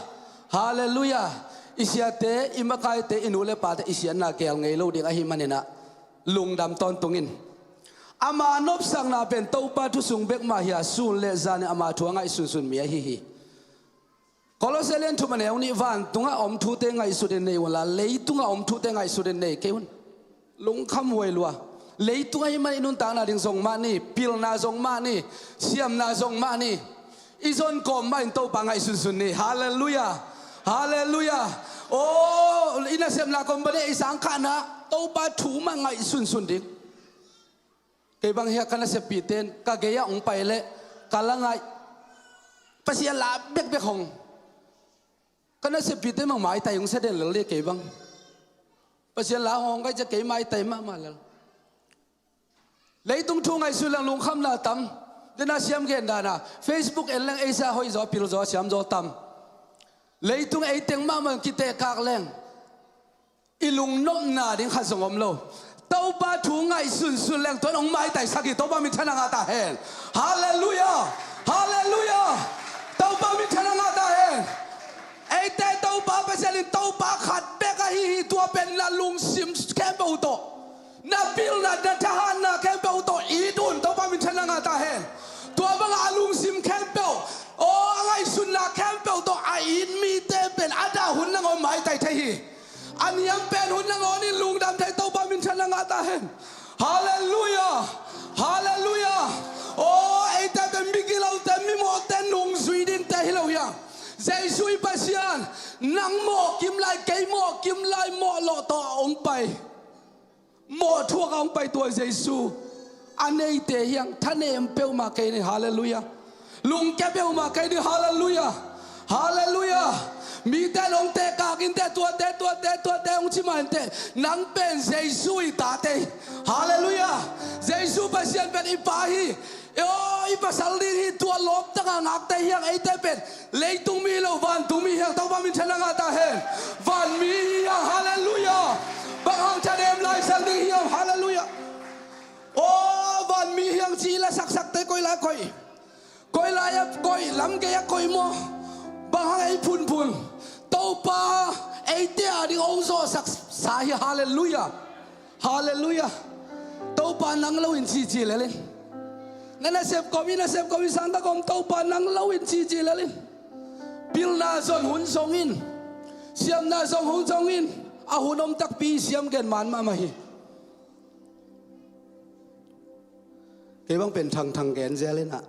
Halleluiah. I siate, i makaite, i nu le pate i siatna geel ngei lo ding ahih manin ah lungdam tawntung in. Ama nopsakna pen Topa thu sung bek mah hi a, sun le zan in ama thu a ngaihsunsun mi ahi hi. Kolose lian thum a neu nih, vantungah a om thute ngaihsutin nei unla, leitungah a om thute ngaihsutin nei kei un. Lungkham huai lua. Leitung ahih manin i nuntakna ding zong mah ni, pilna zong mah ni, siamna zong mah ni. I zon kawm mah in Topa ngaihsunsun ni. Halleluiah. Halleluiah. Aw, i nasepna company i sangkhahna, Topa thu mah ngaihsunsun ding. Kei bang hiah ka naseppihte in ka gei-ah hong pai leh ka la ngaih, Pasian la bekbek hong. Ka naseppihte in bang maitai hong sia den lel dih kei bang. Pasian la hong hong kai ciah kei maitai mahmah lel. Leitung thu ngaihsun leng lungkhamna tam. Dena siam gen dana, Facebook en leng eisa hoih zaw, pil zaw, siam zaw tam. Leitung eiteng mahmah in kitehkak leng i lungnopna ding khat zong om lo. Topa thu ngaihsunsun leng tua in hong maitaisak hi. Topa minthanna ngah ta hen. Halleluiah. Halleluiah. Topa minthanna ngah ta hen. Eite Topa Pasian in Topa khat bek ahi hi. Tua pen na lungsim khempeuh tawh, na pilna, na thahatna khempeuh tawh it un. Topa minthanna ngah ta hen. Tua bangah a lungsim khempeuh, aw, a ngaihsutna khempeuh tawh a it mite pen a dah hun nangawn maitai thei hi. A niam pen hun nangawn in lungdam thei. Topa minthanna ngah ta hen. Halleluiah. Halleluiah. Aw, eite pen migilote, mimawhte nungzui dingte hi lo hi a. Jesu i Pasian, nang mawhkim lai, kei mawhkim lai, mawhlawh tawh a hong pai. Mawhthuak a hong pai tua Jesu a neite hi hang. Thanem peuhmah kei ni. Halleluiah. Lungkia peuhmah kei ni. Halleluiah. Halleluiah. Mite in hong tehkak inteh, tuate, tuate, tuate hong ci mah inteh, nang pen Jesu i tate hi. Halleluiah. Jesu Pasian pen i pa hi. Aw, Pasal ding hi, tua lawp taka ngakte hiang, eite pen leitung mi lo, vantung mi hiang, Topa minthanna ngah ta hen. Van mi hiang, halleluiah. Bang hang thadem Lai Siangtho ding hiang, halleluiah. Aw, van mi hiang ci la saksakte koi lai koih, koi lai a koih, lam gei a koih maw? Bang hang ei phunphun Topa eite a ding hong zawhsak sa hi, halleluiah. Halleluiah. Topa nang lo in cici lel in. Na nasep kawm in, nasep kawm in, sangtak kawm, Topa nang lo in cici lel in. Pilna zon hun zong in, siamna zong hun zong in, a hun om takpi siam gen man mahmah hi. Kei bang pen thangthang gen zel in ah,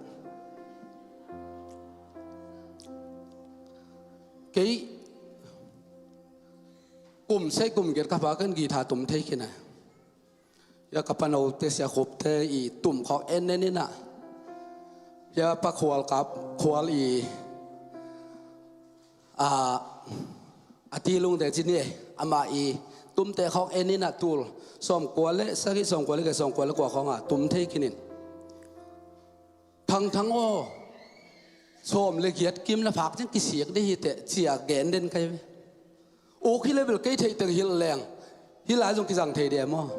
kei kum sei kum giat ka pa ken guitar tum thei khin a. Ya ka panote, Sia Khupte i tum khawng en en in ah, ya Pa Khual kap, Khual i, a, a tilungte ci ni e, amah i tumte khawng en in ah, tul sawmkua le sagih, sawmkua le giat, sawmkua le kua khawng a tum thei khin in. Thangthang aw, sawm le giat kim na phak ciang kisik ding hi teh, ci a gen den kai ve. Uk hi le bel kei theih teng hilh leng, hih lai zong kizang thei dia maw?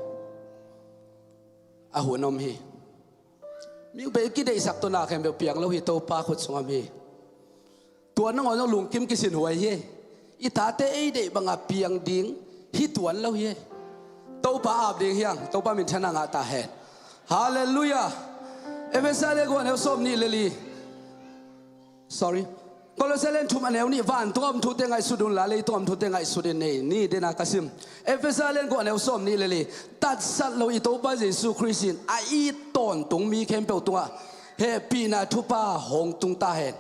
A hun om hi. Mi uk pen kideihsak tawh na khempeuh piang lo hi, Topa khut sung om hi. Tua nangawn zong lungkim kisin huai hi. I tate ei deih banga piang ding hi tuan lo hi. Topa ap ding hiang, Topa minthanna ngah ta hen. Halleluiah. Efesa lian guk a neu sawm nih le li. Sorry. Kolose lian thum a neu nih, vantung a om thute ngaihsut un la, leitung a om thute ngaihsut in nei ni, dena ka sim. Efesa lian guk a neu sawm nih le li. Tatsat lo i Topa Jesu Khrist in a it tawntung mi khempeuh tungah hehpihna thupha hong tung ta hen.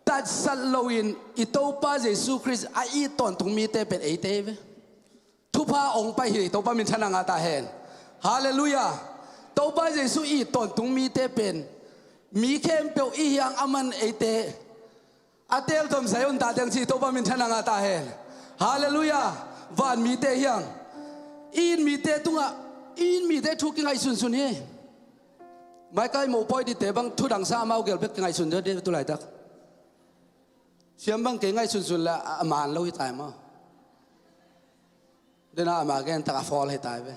Tatsat loin i Topa Jesu Khrist a it tawntung mite pen eite hi ve. Thupha hong pai hi, Topa minthanna ngah ta hen. Halleluiah. Topa Jesu it tawntung mite pen mi khempeuh i hiang, aman eite a tel tom sai un ta teng ci, Topa minthanna ngah ta hen. Halleluiah. Van mite hiang, i it mite tungah, i it mite thu kingaihsunsun hi. Maikai moh pawi dite bang thudang sa amau gel bek kingaihsun deuh deuh tu laitak. Siam bang kei ngaihsunsun le a man lo hi tai maw? Dena ama gen tak a fawl hi tai ve.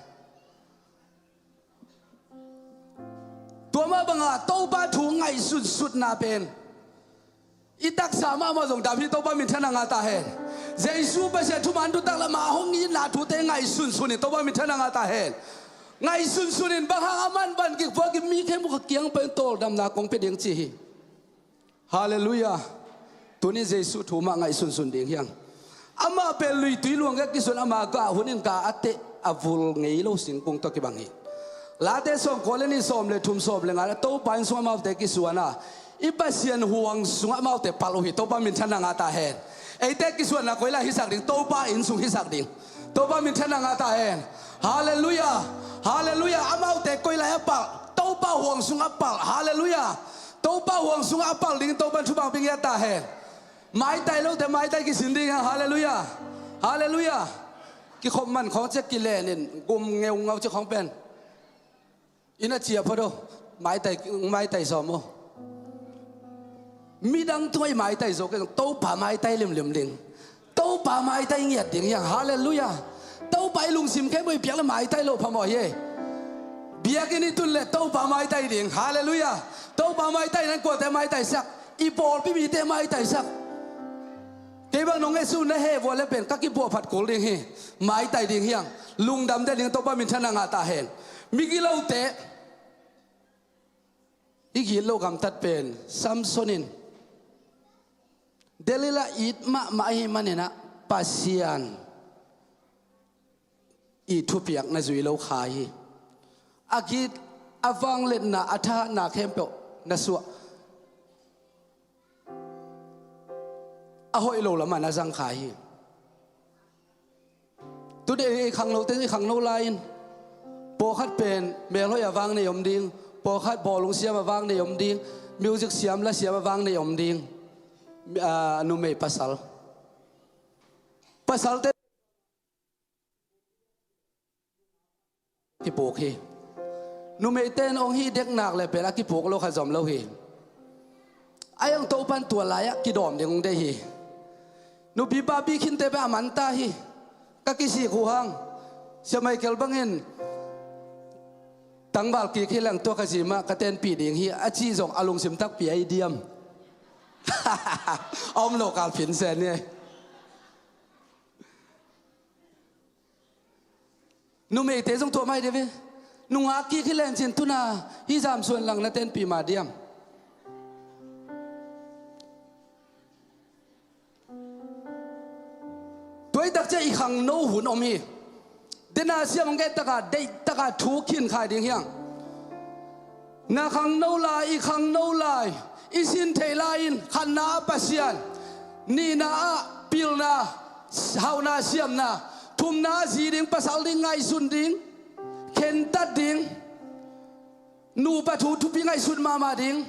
Tua mah banga Topa thu ngaihsunsutna pen i taksa mahmah zong dam hi, Topa minthanna ngah ta hen. Jesu Pasian thuman thutak le ama hong itna thute ngaihsunsun in, Topa minthanna ngah ta hen. Ngaihsunsun in, bang hang aman van kik vua kik mi khempeuh ka kiang pen tawldamna kong pia ding ci hi. Halleluiah. Tuni Jesu thu mah ngaihsunsun ding hiang. Amah pen luitui luang gei kisuan, ama gah hun in gah a teh a vul ngei lo singkung tawh kibang hi. Late sawmkua le nih, sawm le thum, sawm le nga le, Topa inn sungah amaute kisuan a, i Pasian huang sungah amaute palh uh hi, Topa minthanna ngah ta hen. Eite kisuanna koi lai hisak ding? Topa inn sung hisak ding. Topa minthanna ngah ta hen. Halleluiah. Halleluiah. Amaute koi lai a palh? Topa huang sungah palh. Halleluiah. Topa huang sungah a palh ding Topa in thupha hong pia ngiat ta hen. Maitai lote maitai kisin ding hiang. Halleluiah. Halleluiah. Kikhop man khawng ciah kilen in, gum ngeungau ciah khawng pen. Inn a ciah phot aw, maitai, maitai sawm aw. Midang tungah i maitai zo kei zong Topa maitai limlim ding. Topa maitai ngiat ding hiang. Halleluiah. Topa i lungsim khempeuh i piak le maitai loh phamawh hi. Biakinn i tun le Topa maitai ding. Halleluiah. Topa maitai nan kuate maitaisak? I pawlpi mite maitaisak. Kei bang nong ngaihsun na heh vua le pen ka kipuah phat kul ding hi. Maitai ding hiang. Lungdam den ding, Topa minthanna ngah ta hen. Migilote i gitloh gamtat pen Samson in Delilah it mahmah ahih manin ah Pasian i thupiak na zui lo kha hi. A git, a vangliatna, a thahatna khempeuh na suah, a hoih lo lamah na zang kha hi. Tuni i khangnote i khangno lai-in, pawlkhat pen melhoih a vang nei om ding, pawlkhat bawlung siam a vang nei om ding, music siam la siam a vang nei om ding. Mi-, a, numei pasal, pasalte kipuk hi. Numeite in hong hih dek nak le pen a kipuak lo kha zom lo hi. A hong Topa'n tua lai-ah kidawm ding hong deih hi. Nupi papi khinte pen a manta hi. Ka kisik uh hang, Sia Michael bangin tangval kik hi leng tua ka zi mah ka tenpih ding hi a cih zong a lungsim takpi a i diam. A om lo kal phin sen hi. Numeite zong tua mai de ve. Nungak kik hi lencin tuna hih zamsuan lang na tenpih mah diam. Tua i takciang i khangno hun om hi. Dena siam hong gen taka deih taka thu khin khai ding hiang. Na khangno lai, i khangno lai, i sin theih lai-in khatna ah Pasian, nihna ah pilna, hauhna siamna, thumna ah zi ding, pasal ding, ngaihsun ding, khentat ding, nupa thu thupi ngaihsut mahmah ding,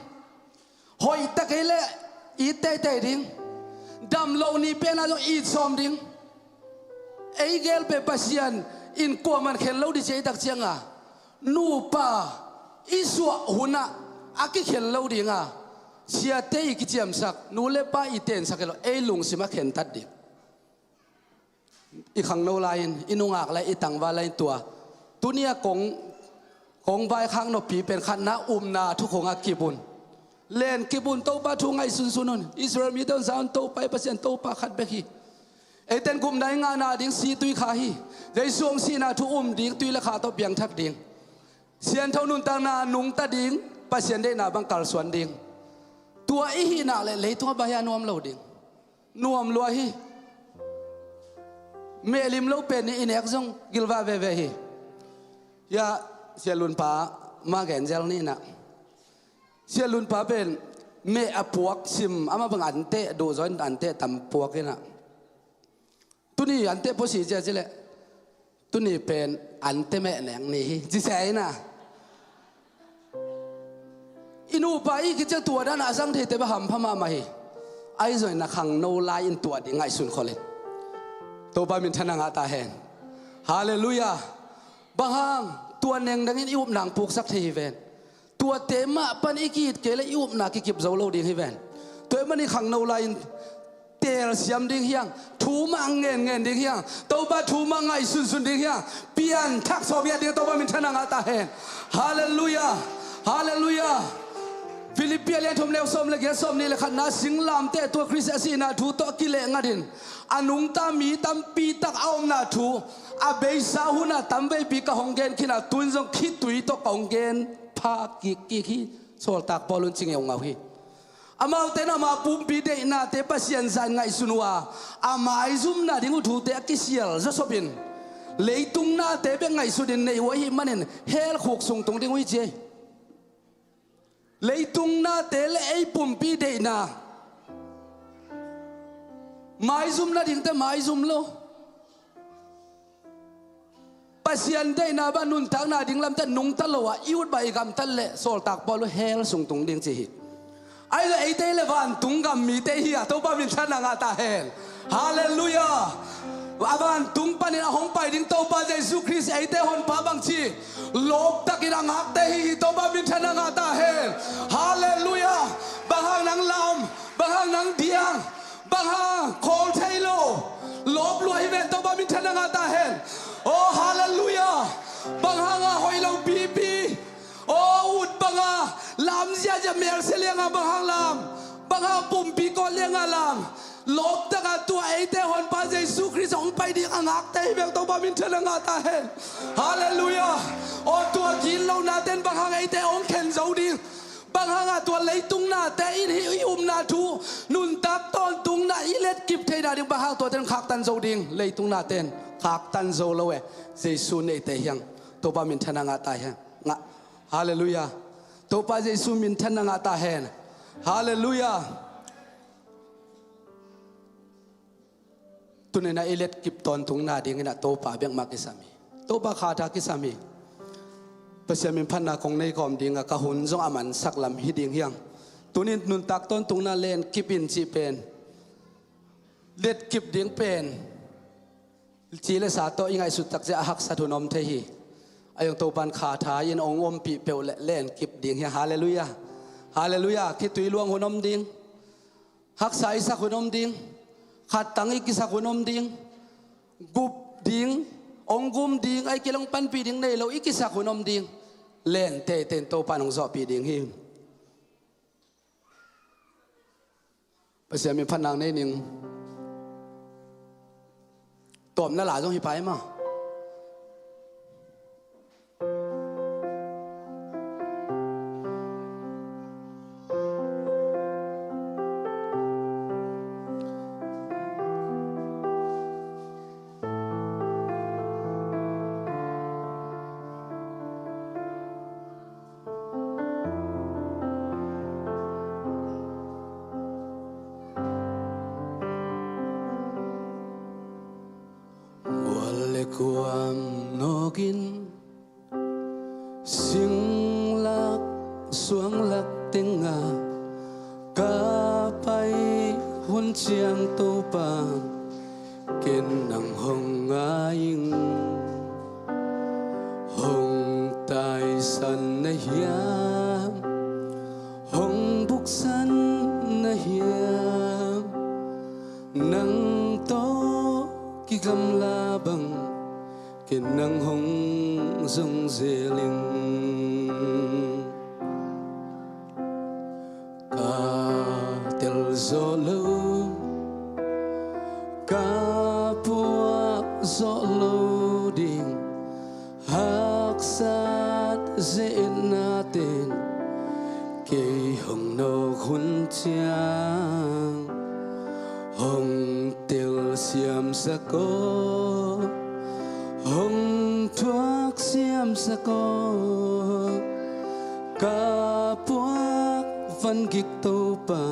hoih tak ei leh it teitei ding, dam loh ni pen ah zong it sawm ding. Ei gel pen Pasian in kuaman khen lo ding ci ei takciang a, nupa i suah hun ah a kikhen lo ding a, siate i kiciamsak, nu le pa i tensak hi lo, ei lungsim a khentat ding. I khangno lai-in, i nungak lai, i tangval lai-in tua tuni a kong, kong vaikhak noppi pen khatna upna thukhong ah kip un. Len kip un, Topa thu ngaihsunsun un. Israel mite hong za un, Topa i Pasian Topa khat bek hi. Eiten gupna i ngahna ding si tui kha hi. Jesu hong sihna thu um ding, tui le kha tawh piangthak ding. Siangtho nuntakna nungta ding, Pasian deihna bang kalsuan ding. Tua i hih nak leh leitungah bang hia nuam lo ding. Nuam lua hi. Mehlim lo pen i nek zong gilvah veve hi. Hia, Sia Lunpa ma gen zel ni inah, Sia Lunpa pen meh a puak sim, amah bang anteh duhzaw in anteh tam puak inah, tuni anteh puasi cia cileh, tuni pen anteh meh nek ni hi ci se inah. I nupa i kiciang tua dan a zang theite bang hampha mahmah hi. Ahi zongin na khangno lai-in tua ding ngaihsun khol in. Topa minthanna ngah ta hen. Halleluiah. Bang hang tua nengdangin i upna hong puksak thei hi ven. Tuate mah pan i ki-it kei leh i upna kikip zo lo ding hi ven. Tua ahih manin khangno lai-in telsiam ding hiang, thu mah ngenngen ding hiang, Topa thu mah ngaihsunsun ding hiang, pianthak sawm hiat ding, Topa minthanna ngah ta hen. Halleluiah. Halleluiah. Filippi a lian thum, neu sawm le giat, sawm nih le khatna, singlamteh tua Khrist a sihna thu tawh a kileh ngatin a nungta mi tampi tak a omna thu a beisa hunah tamveipi ka hong gen khin a, tu-in zong khitui tawh ka hong gen pha kikkik hi. Sawltak Paul un ci ngeungau hi. Amaute in ama pumpi deihnate Pasian zah in ngaihsun uh a, a maizumna ding uh thute a kisial zawsop in, leitung nate bek ngaihsut in nei uh ahih manin hell khuk sung tung ding uh hi ci hi. Leitung nate le ei pumpi deihna, maizum nadingte maizum lo. Pasian deihna bang nuntakna ding lamte nungta lo a i ut bang i gamtat leh Sawltak Paul uh hell sung tung ding ci hi. Ahi zong eite le vantung gam mite hi a, Topa minthanna ngah ta hen. Halleluiah. A vantung panin a hong pai ding Topa Jesu Khrist eite Honpa bangci lawptakin a ngakte hi hi, Topa minthanna ngah ta hen. Halleluiah. Bang hang nang lam, bang hang nang diang, bang hang khawl thei lo, lawp lua hi ven, Topa minthanna ngah ta hen. Oh, halleluiah. Bang hang a hoih lo pipi, oh, ut bang a lam ziazia, melse lianga bang hang lam, bang hang pumpi kawt lianga lam, lawptaka tua eite Honpa Jesu Khrist hong pai ding a ngakte hi veng, Topa minthanna ngah ta hen. Halleluiah. Oh, tua gitlohna ten bang hang eite hong khen zo ding. Bang hanga tua leitung nate in hih i upna thu nuntak tawntungna i letkip theihna ding bang hang tuate in khaktan zo ding. Leitung nate in khaktan zo lo e. Jesu neite hiang. Topa minthanna ngah ta hiang. Ngah. Halleluiah. Topa Jesu minthanna ngah ta hen. Halleluiah. Tuni-in a i letkip tawntungna dingin a Topa bek mah kisam hi. Topa khat a kisam hi. Pasian min phatna kong nei kawm dinga ka hun zong a mansak lam hi ding hiang. Tuni-in nuntak tawntungna lenkip in cih pen, letkip ding pen, ci le sa tawh i ngaihsut takciang a haksat hun om thei hi. A hong Topan kha tha in hong ompih peuh leh len kip ding hi. Halleluiah. Halleluiah. Khitui luang hun om ding. Haksa i sak hun om ding. Khattang i kisak hun om ding. Gup ding. Hong gum ding. Ahih kei leh hong panpih ding nei lo i kisak hun om ding. Len teitei in Topan hong zawhpih ding hi. Pasian min phatna nei ning. Tawpna la zong hi pah e maw. Mual le guam nawk in, singlak suanglak tengah ka pai hun ciang Topa, ken nang hong ngai ing. Hong taisan na hiam, hong buksan na hiam, nang tawh kigamla bang, ken nang hong zong zel ing. Ka tel zawh lo, ka puak zawh lo ding, haksat ze-etna ten kei hong nawk hun ciang, hong tel siamsak aw, hong thuak siamsak aw, ka puak van gik Topa,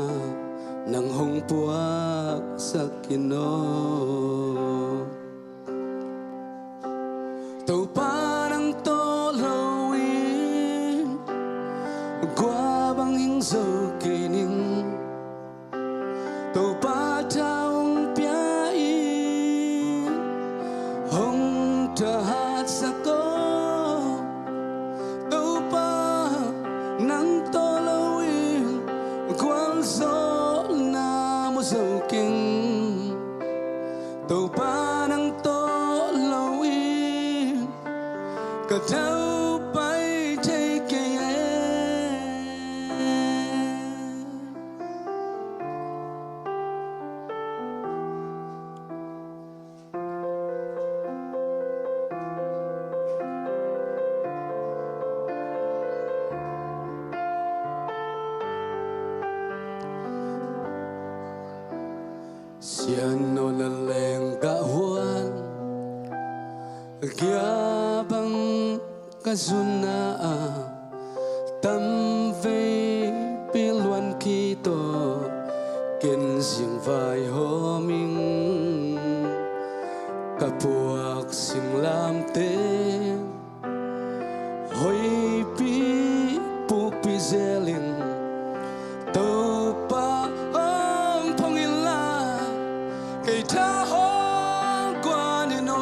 nang hong puaksak in aw. Topa nang tawh lo in, kua bang ing zo kei ning. Topa tha hong pia in, hong thahatsak aw. Topa nang tawh lo in, gualzawhna mu zo keng. Topa nang tawh lo in, ka daupai thei kei e. Sian nawn a leng gah huan, kia bang ka zunna ah, tamveipi luan khit aw, ken zing vaihawm ing. Ka puak singlamteh hoihpi pukpi zel in, Topa hong phong inla, kei tha hong guan in aw.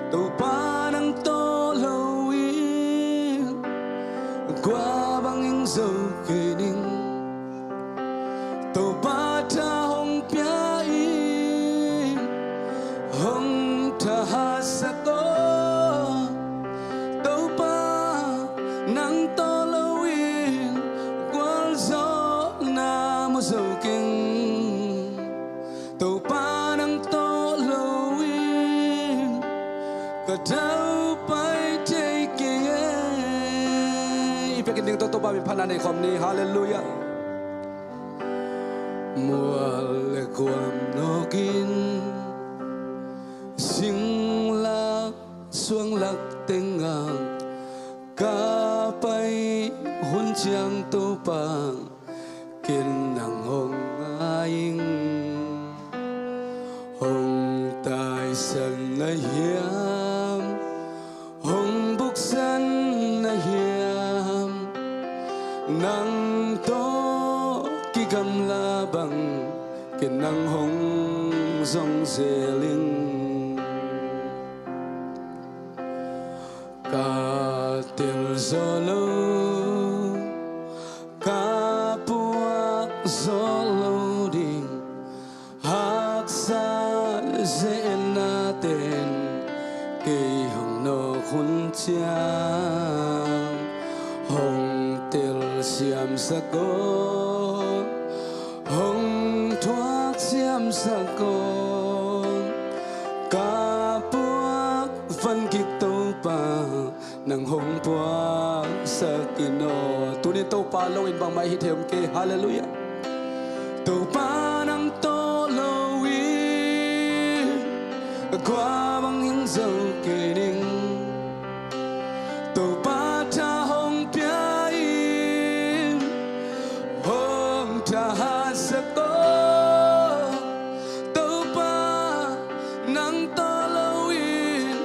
Topa nang tawh lo in, kua bang ing zo kei ning. Topa tha hong pia in, hong thahatsak aw. Topa nang tawh lo in, gualzawhna mu zo keng. Topa nang tawh lo in, ka daupai thei kei e. I biakinn ding tawh Topa min phatna nei khawm ni. Halleluiah. Mual le guam nawk in, singlak suanglak tengah ka pai hun ciang Topa, ken nang hong ngai ing. Hong taisan na hiam, hong buksan na hiam, nang tawh kigamla bang, ken nang hong zong zel ing. Ka tel zawh lo, ka puak zawh lo ding, haksa ze-etna ten kei hong nawk hun ciang, hong tel siamsak aw, hong thuak siamsak aw. Ka puak van kik Topa, nang hong puaksak in aw. Tuni Topa lo in bangmah i hi thei om kei. Halleluiah. Topa nang tawh lo in kua bang hing zo kei ning. Topa tha hong pia in hong thahatsak aw. Topa nang tawh lo in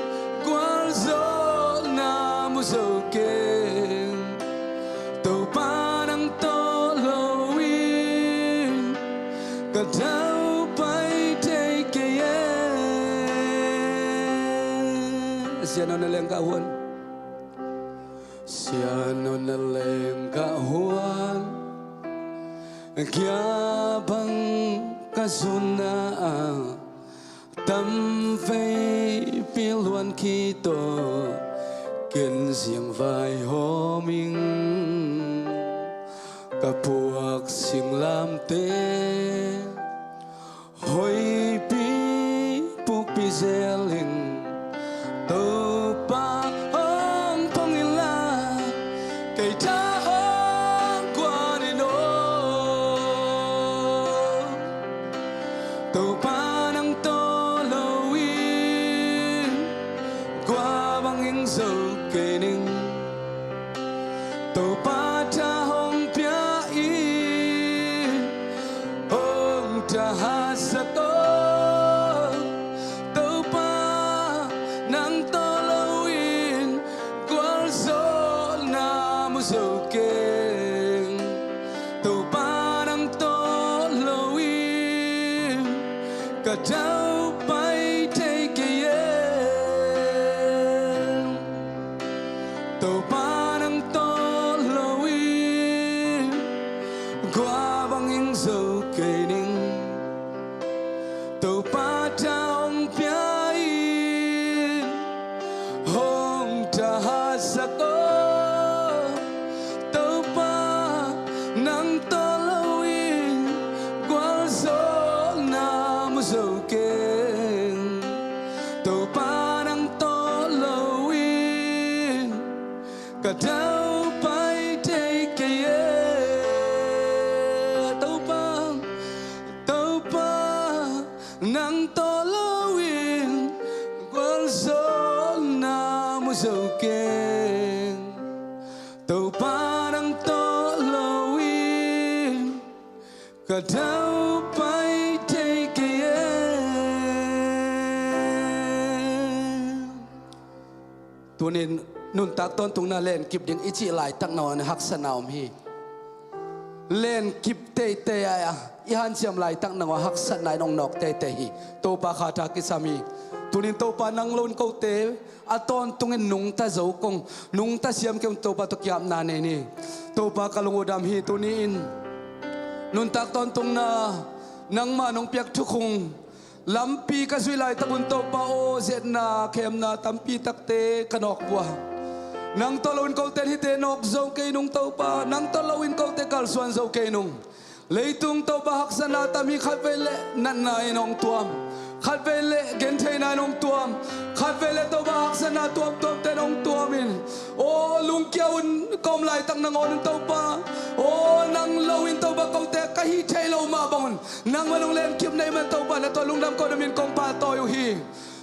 gualzawhna mu zo keng. Topa nang tawh lo in ka daupai thei kei e. Sian aw na leng ka huan. Sian aw na leng ka huan. Kia bang ka zunna ah tamveipi luan khit aw, ken ziang vaihawm ing. Ka puak singlamteh hoihpi pukpih zel ing. Topa hong phong inla kei tha hong guan in aw. Topa nang tawh lo in kua bang hing zo kei ning. Topa tha hong pia in hong thahatsak aw. Topa nang tawh lo in gualzawhna mu zo keng. Topa nang tawh lo in ka daupai thei kei e. Topa nang tawh lo in kua bang hing zo kei ning. Topa tha hong pia in hong thahatsak aw. Topa nang tawh lo in gualzawhna mu zo keng. Topa nang tawh lo in ka daupai thei kei e. Topa, Topa nang tawh lo in gualzawhna mu zo keng. Topa nang tawh lo in ka daupai thei kei e. Tunin nuntak tawntungna lenkip ding i cih laitak nangawn haksatna om hi. Lenkip teitei a i hanciam laitak nangawn haksatna in hong nawk teitei hi. Topa kha tha kisam hi. Tunin Topa nang lo in kote a tawntungin nungta zo kong, nungta siam kei ung. Topa tawh kiapna nei ni. Topa ka lung uh dam hi. Tuni in nuntak tawntungna nangmah nong piak thukhun lampi ka zuih laitak un Topa aw, zetna khemna tampi takte ka nawk pua. Nang tawh lo in kote in hihte nawk zo kei nung Topa, nang tawh lo in kote kalsuan zo kei nung. Leitung Topa haksatna tam hi. Khatvei le natna in hong tuam, khatvei le gentheihna in hong tuam, khatvei le Topa haksatna tuamtuamte in hong tuam in, aw lungkia un. Ka om laitak nangawn un Topa, aw nang lo in Topa kote ka hih theih loh mah bangun nangmah nong lenkip na hih man Topa na tawh lungdam ko na min kong pahtawi uh hi.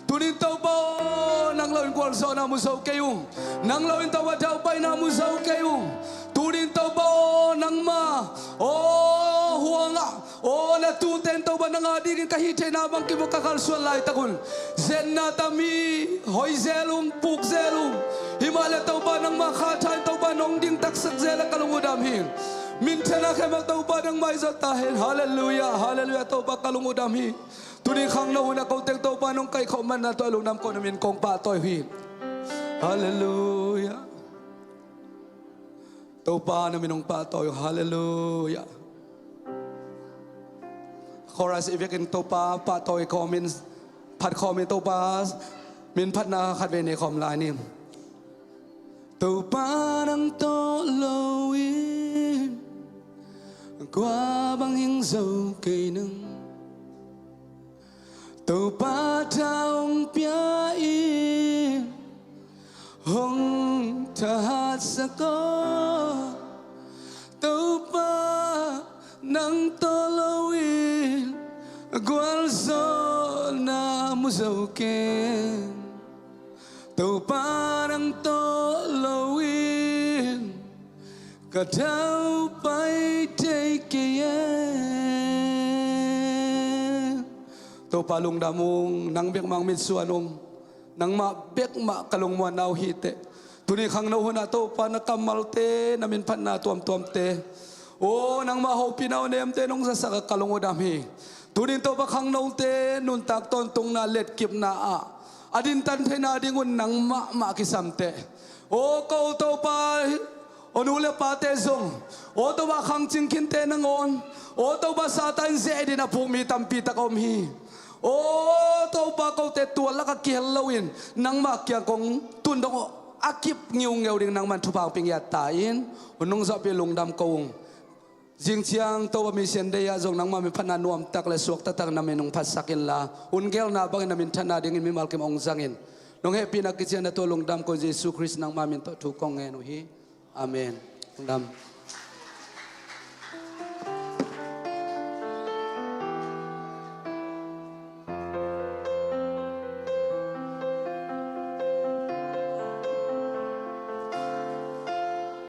Tunin Topa aw nang lo in gualzawhna mu zo kei ung. Nang lo in Topa daupaina mu zo kei ung. Tunin Topa aw nangmah aw huangah aw na tute in Topa nang a dingin ka hih theihna bang kip uh ka kalsuan laitak un zetna tam hi. Hoi zel ung, puk zel ung. Himah le Topa nangmah kha tha in Topa nong ding taksak zel a ka lung uh dam hi. Minthanna khempeuh Topa nangmah i zat ta hen. Halleluiah, halleluiah. Topa ka lung uh dam hi. Tuni khangno hun a ko teng Topa nong kaihkhawh man na tawh lungdam ko na min kong pahtawi uh hi. Halleluia. Topa na min hong pahtawi uh. Halleluia. Chorus i vekin Topa pahtawi khawmin, phat khawmin Topa min phatna khatvei nei khawm lai ni. Topa nang tawh loin kua bang hing zo kei nang. Topa tha hong pia in hong thahatsak aw. Topa nang tawh loin gualzawhna mu zo keng. Topa nang tawh loin ka thau pai thei kei e. Topa lungdam ung, nang bek mah mitsuan ung. Nangmah bek mah ka lungmuanna uh hi teh. Tuni khangno hunah Topa na kammalte, na min phatna tuamtuamte, aw nangmah hopihna uh nemte nong zasak a ka lung uh dam hi. Tunin Topa khangnote nuntak tawntungna letkipna ah a dintan theihna dingun nangmah mah kisam teh. Aw ko Topa, aw nu le pate zong, aw Topa khangcing khinte nangawn, aw Topa Satan zeh din a puk mi tampi tak a om hi. Aw Topa kote tua lak a kihel loin nangmah kiang kong tundong a kip ngiungeu ding nangman thupha hong pia ngiat ta in. Hun nong zawhpih lungdam ko ung. Zing ciang Topa Mission Day ah zong nangmah min phatna nuamtak le suaktatak na min hong phatsak inla, hun gelna bangin na minthanna dingin mimal kim hong zangin. Nong hehpihna kician na tua lungdam ko, Jesu Khrist nangmah min tawh thu kong ngen uh hi. Amen. Lungdam.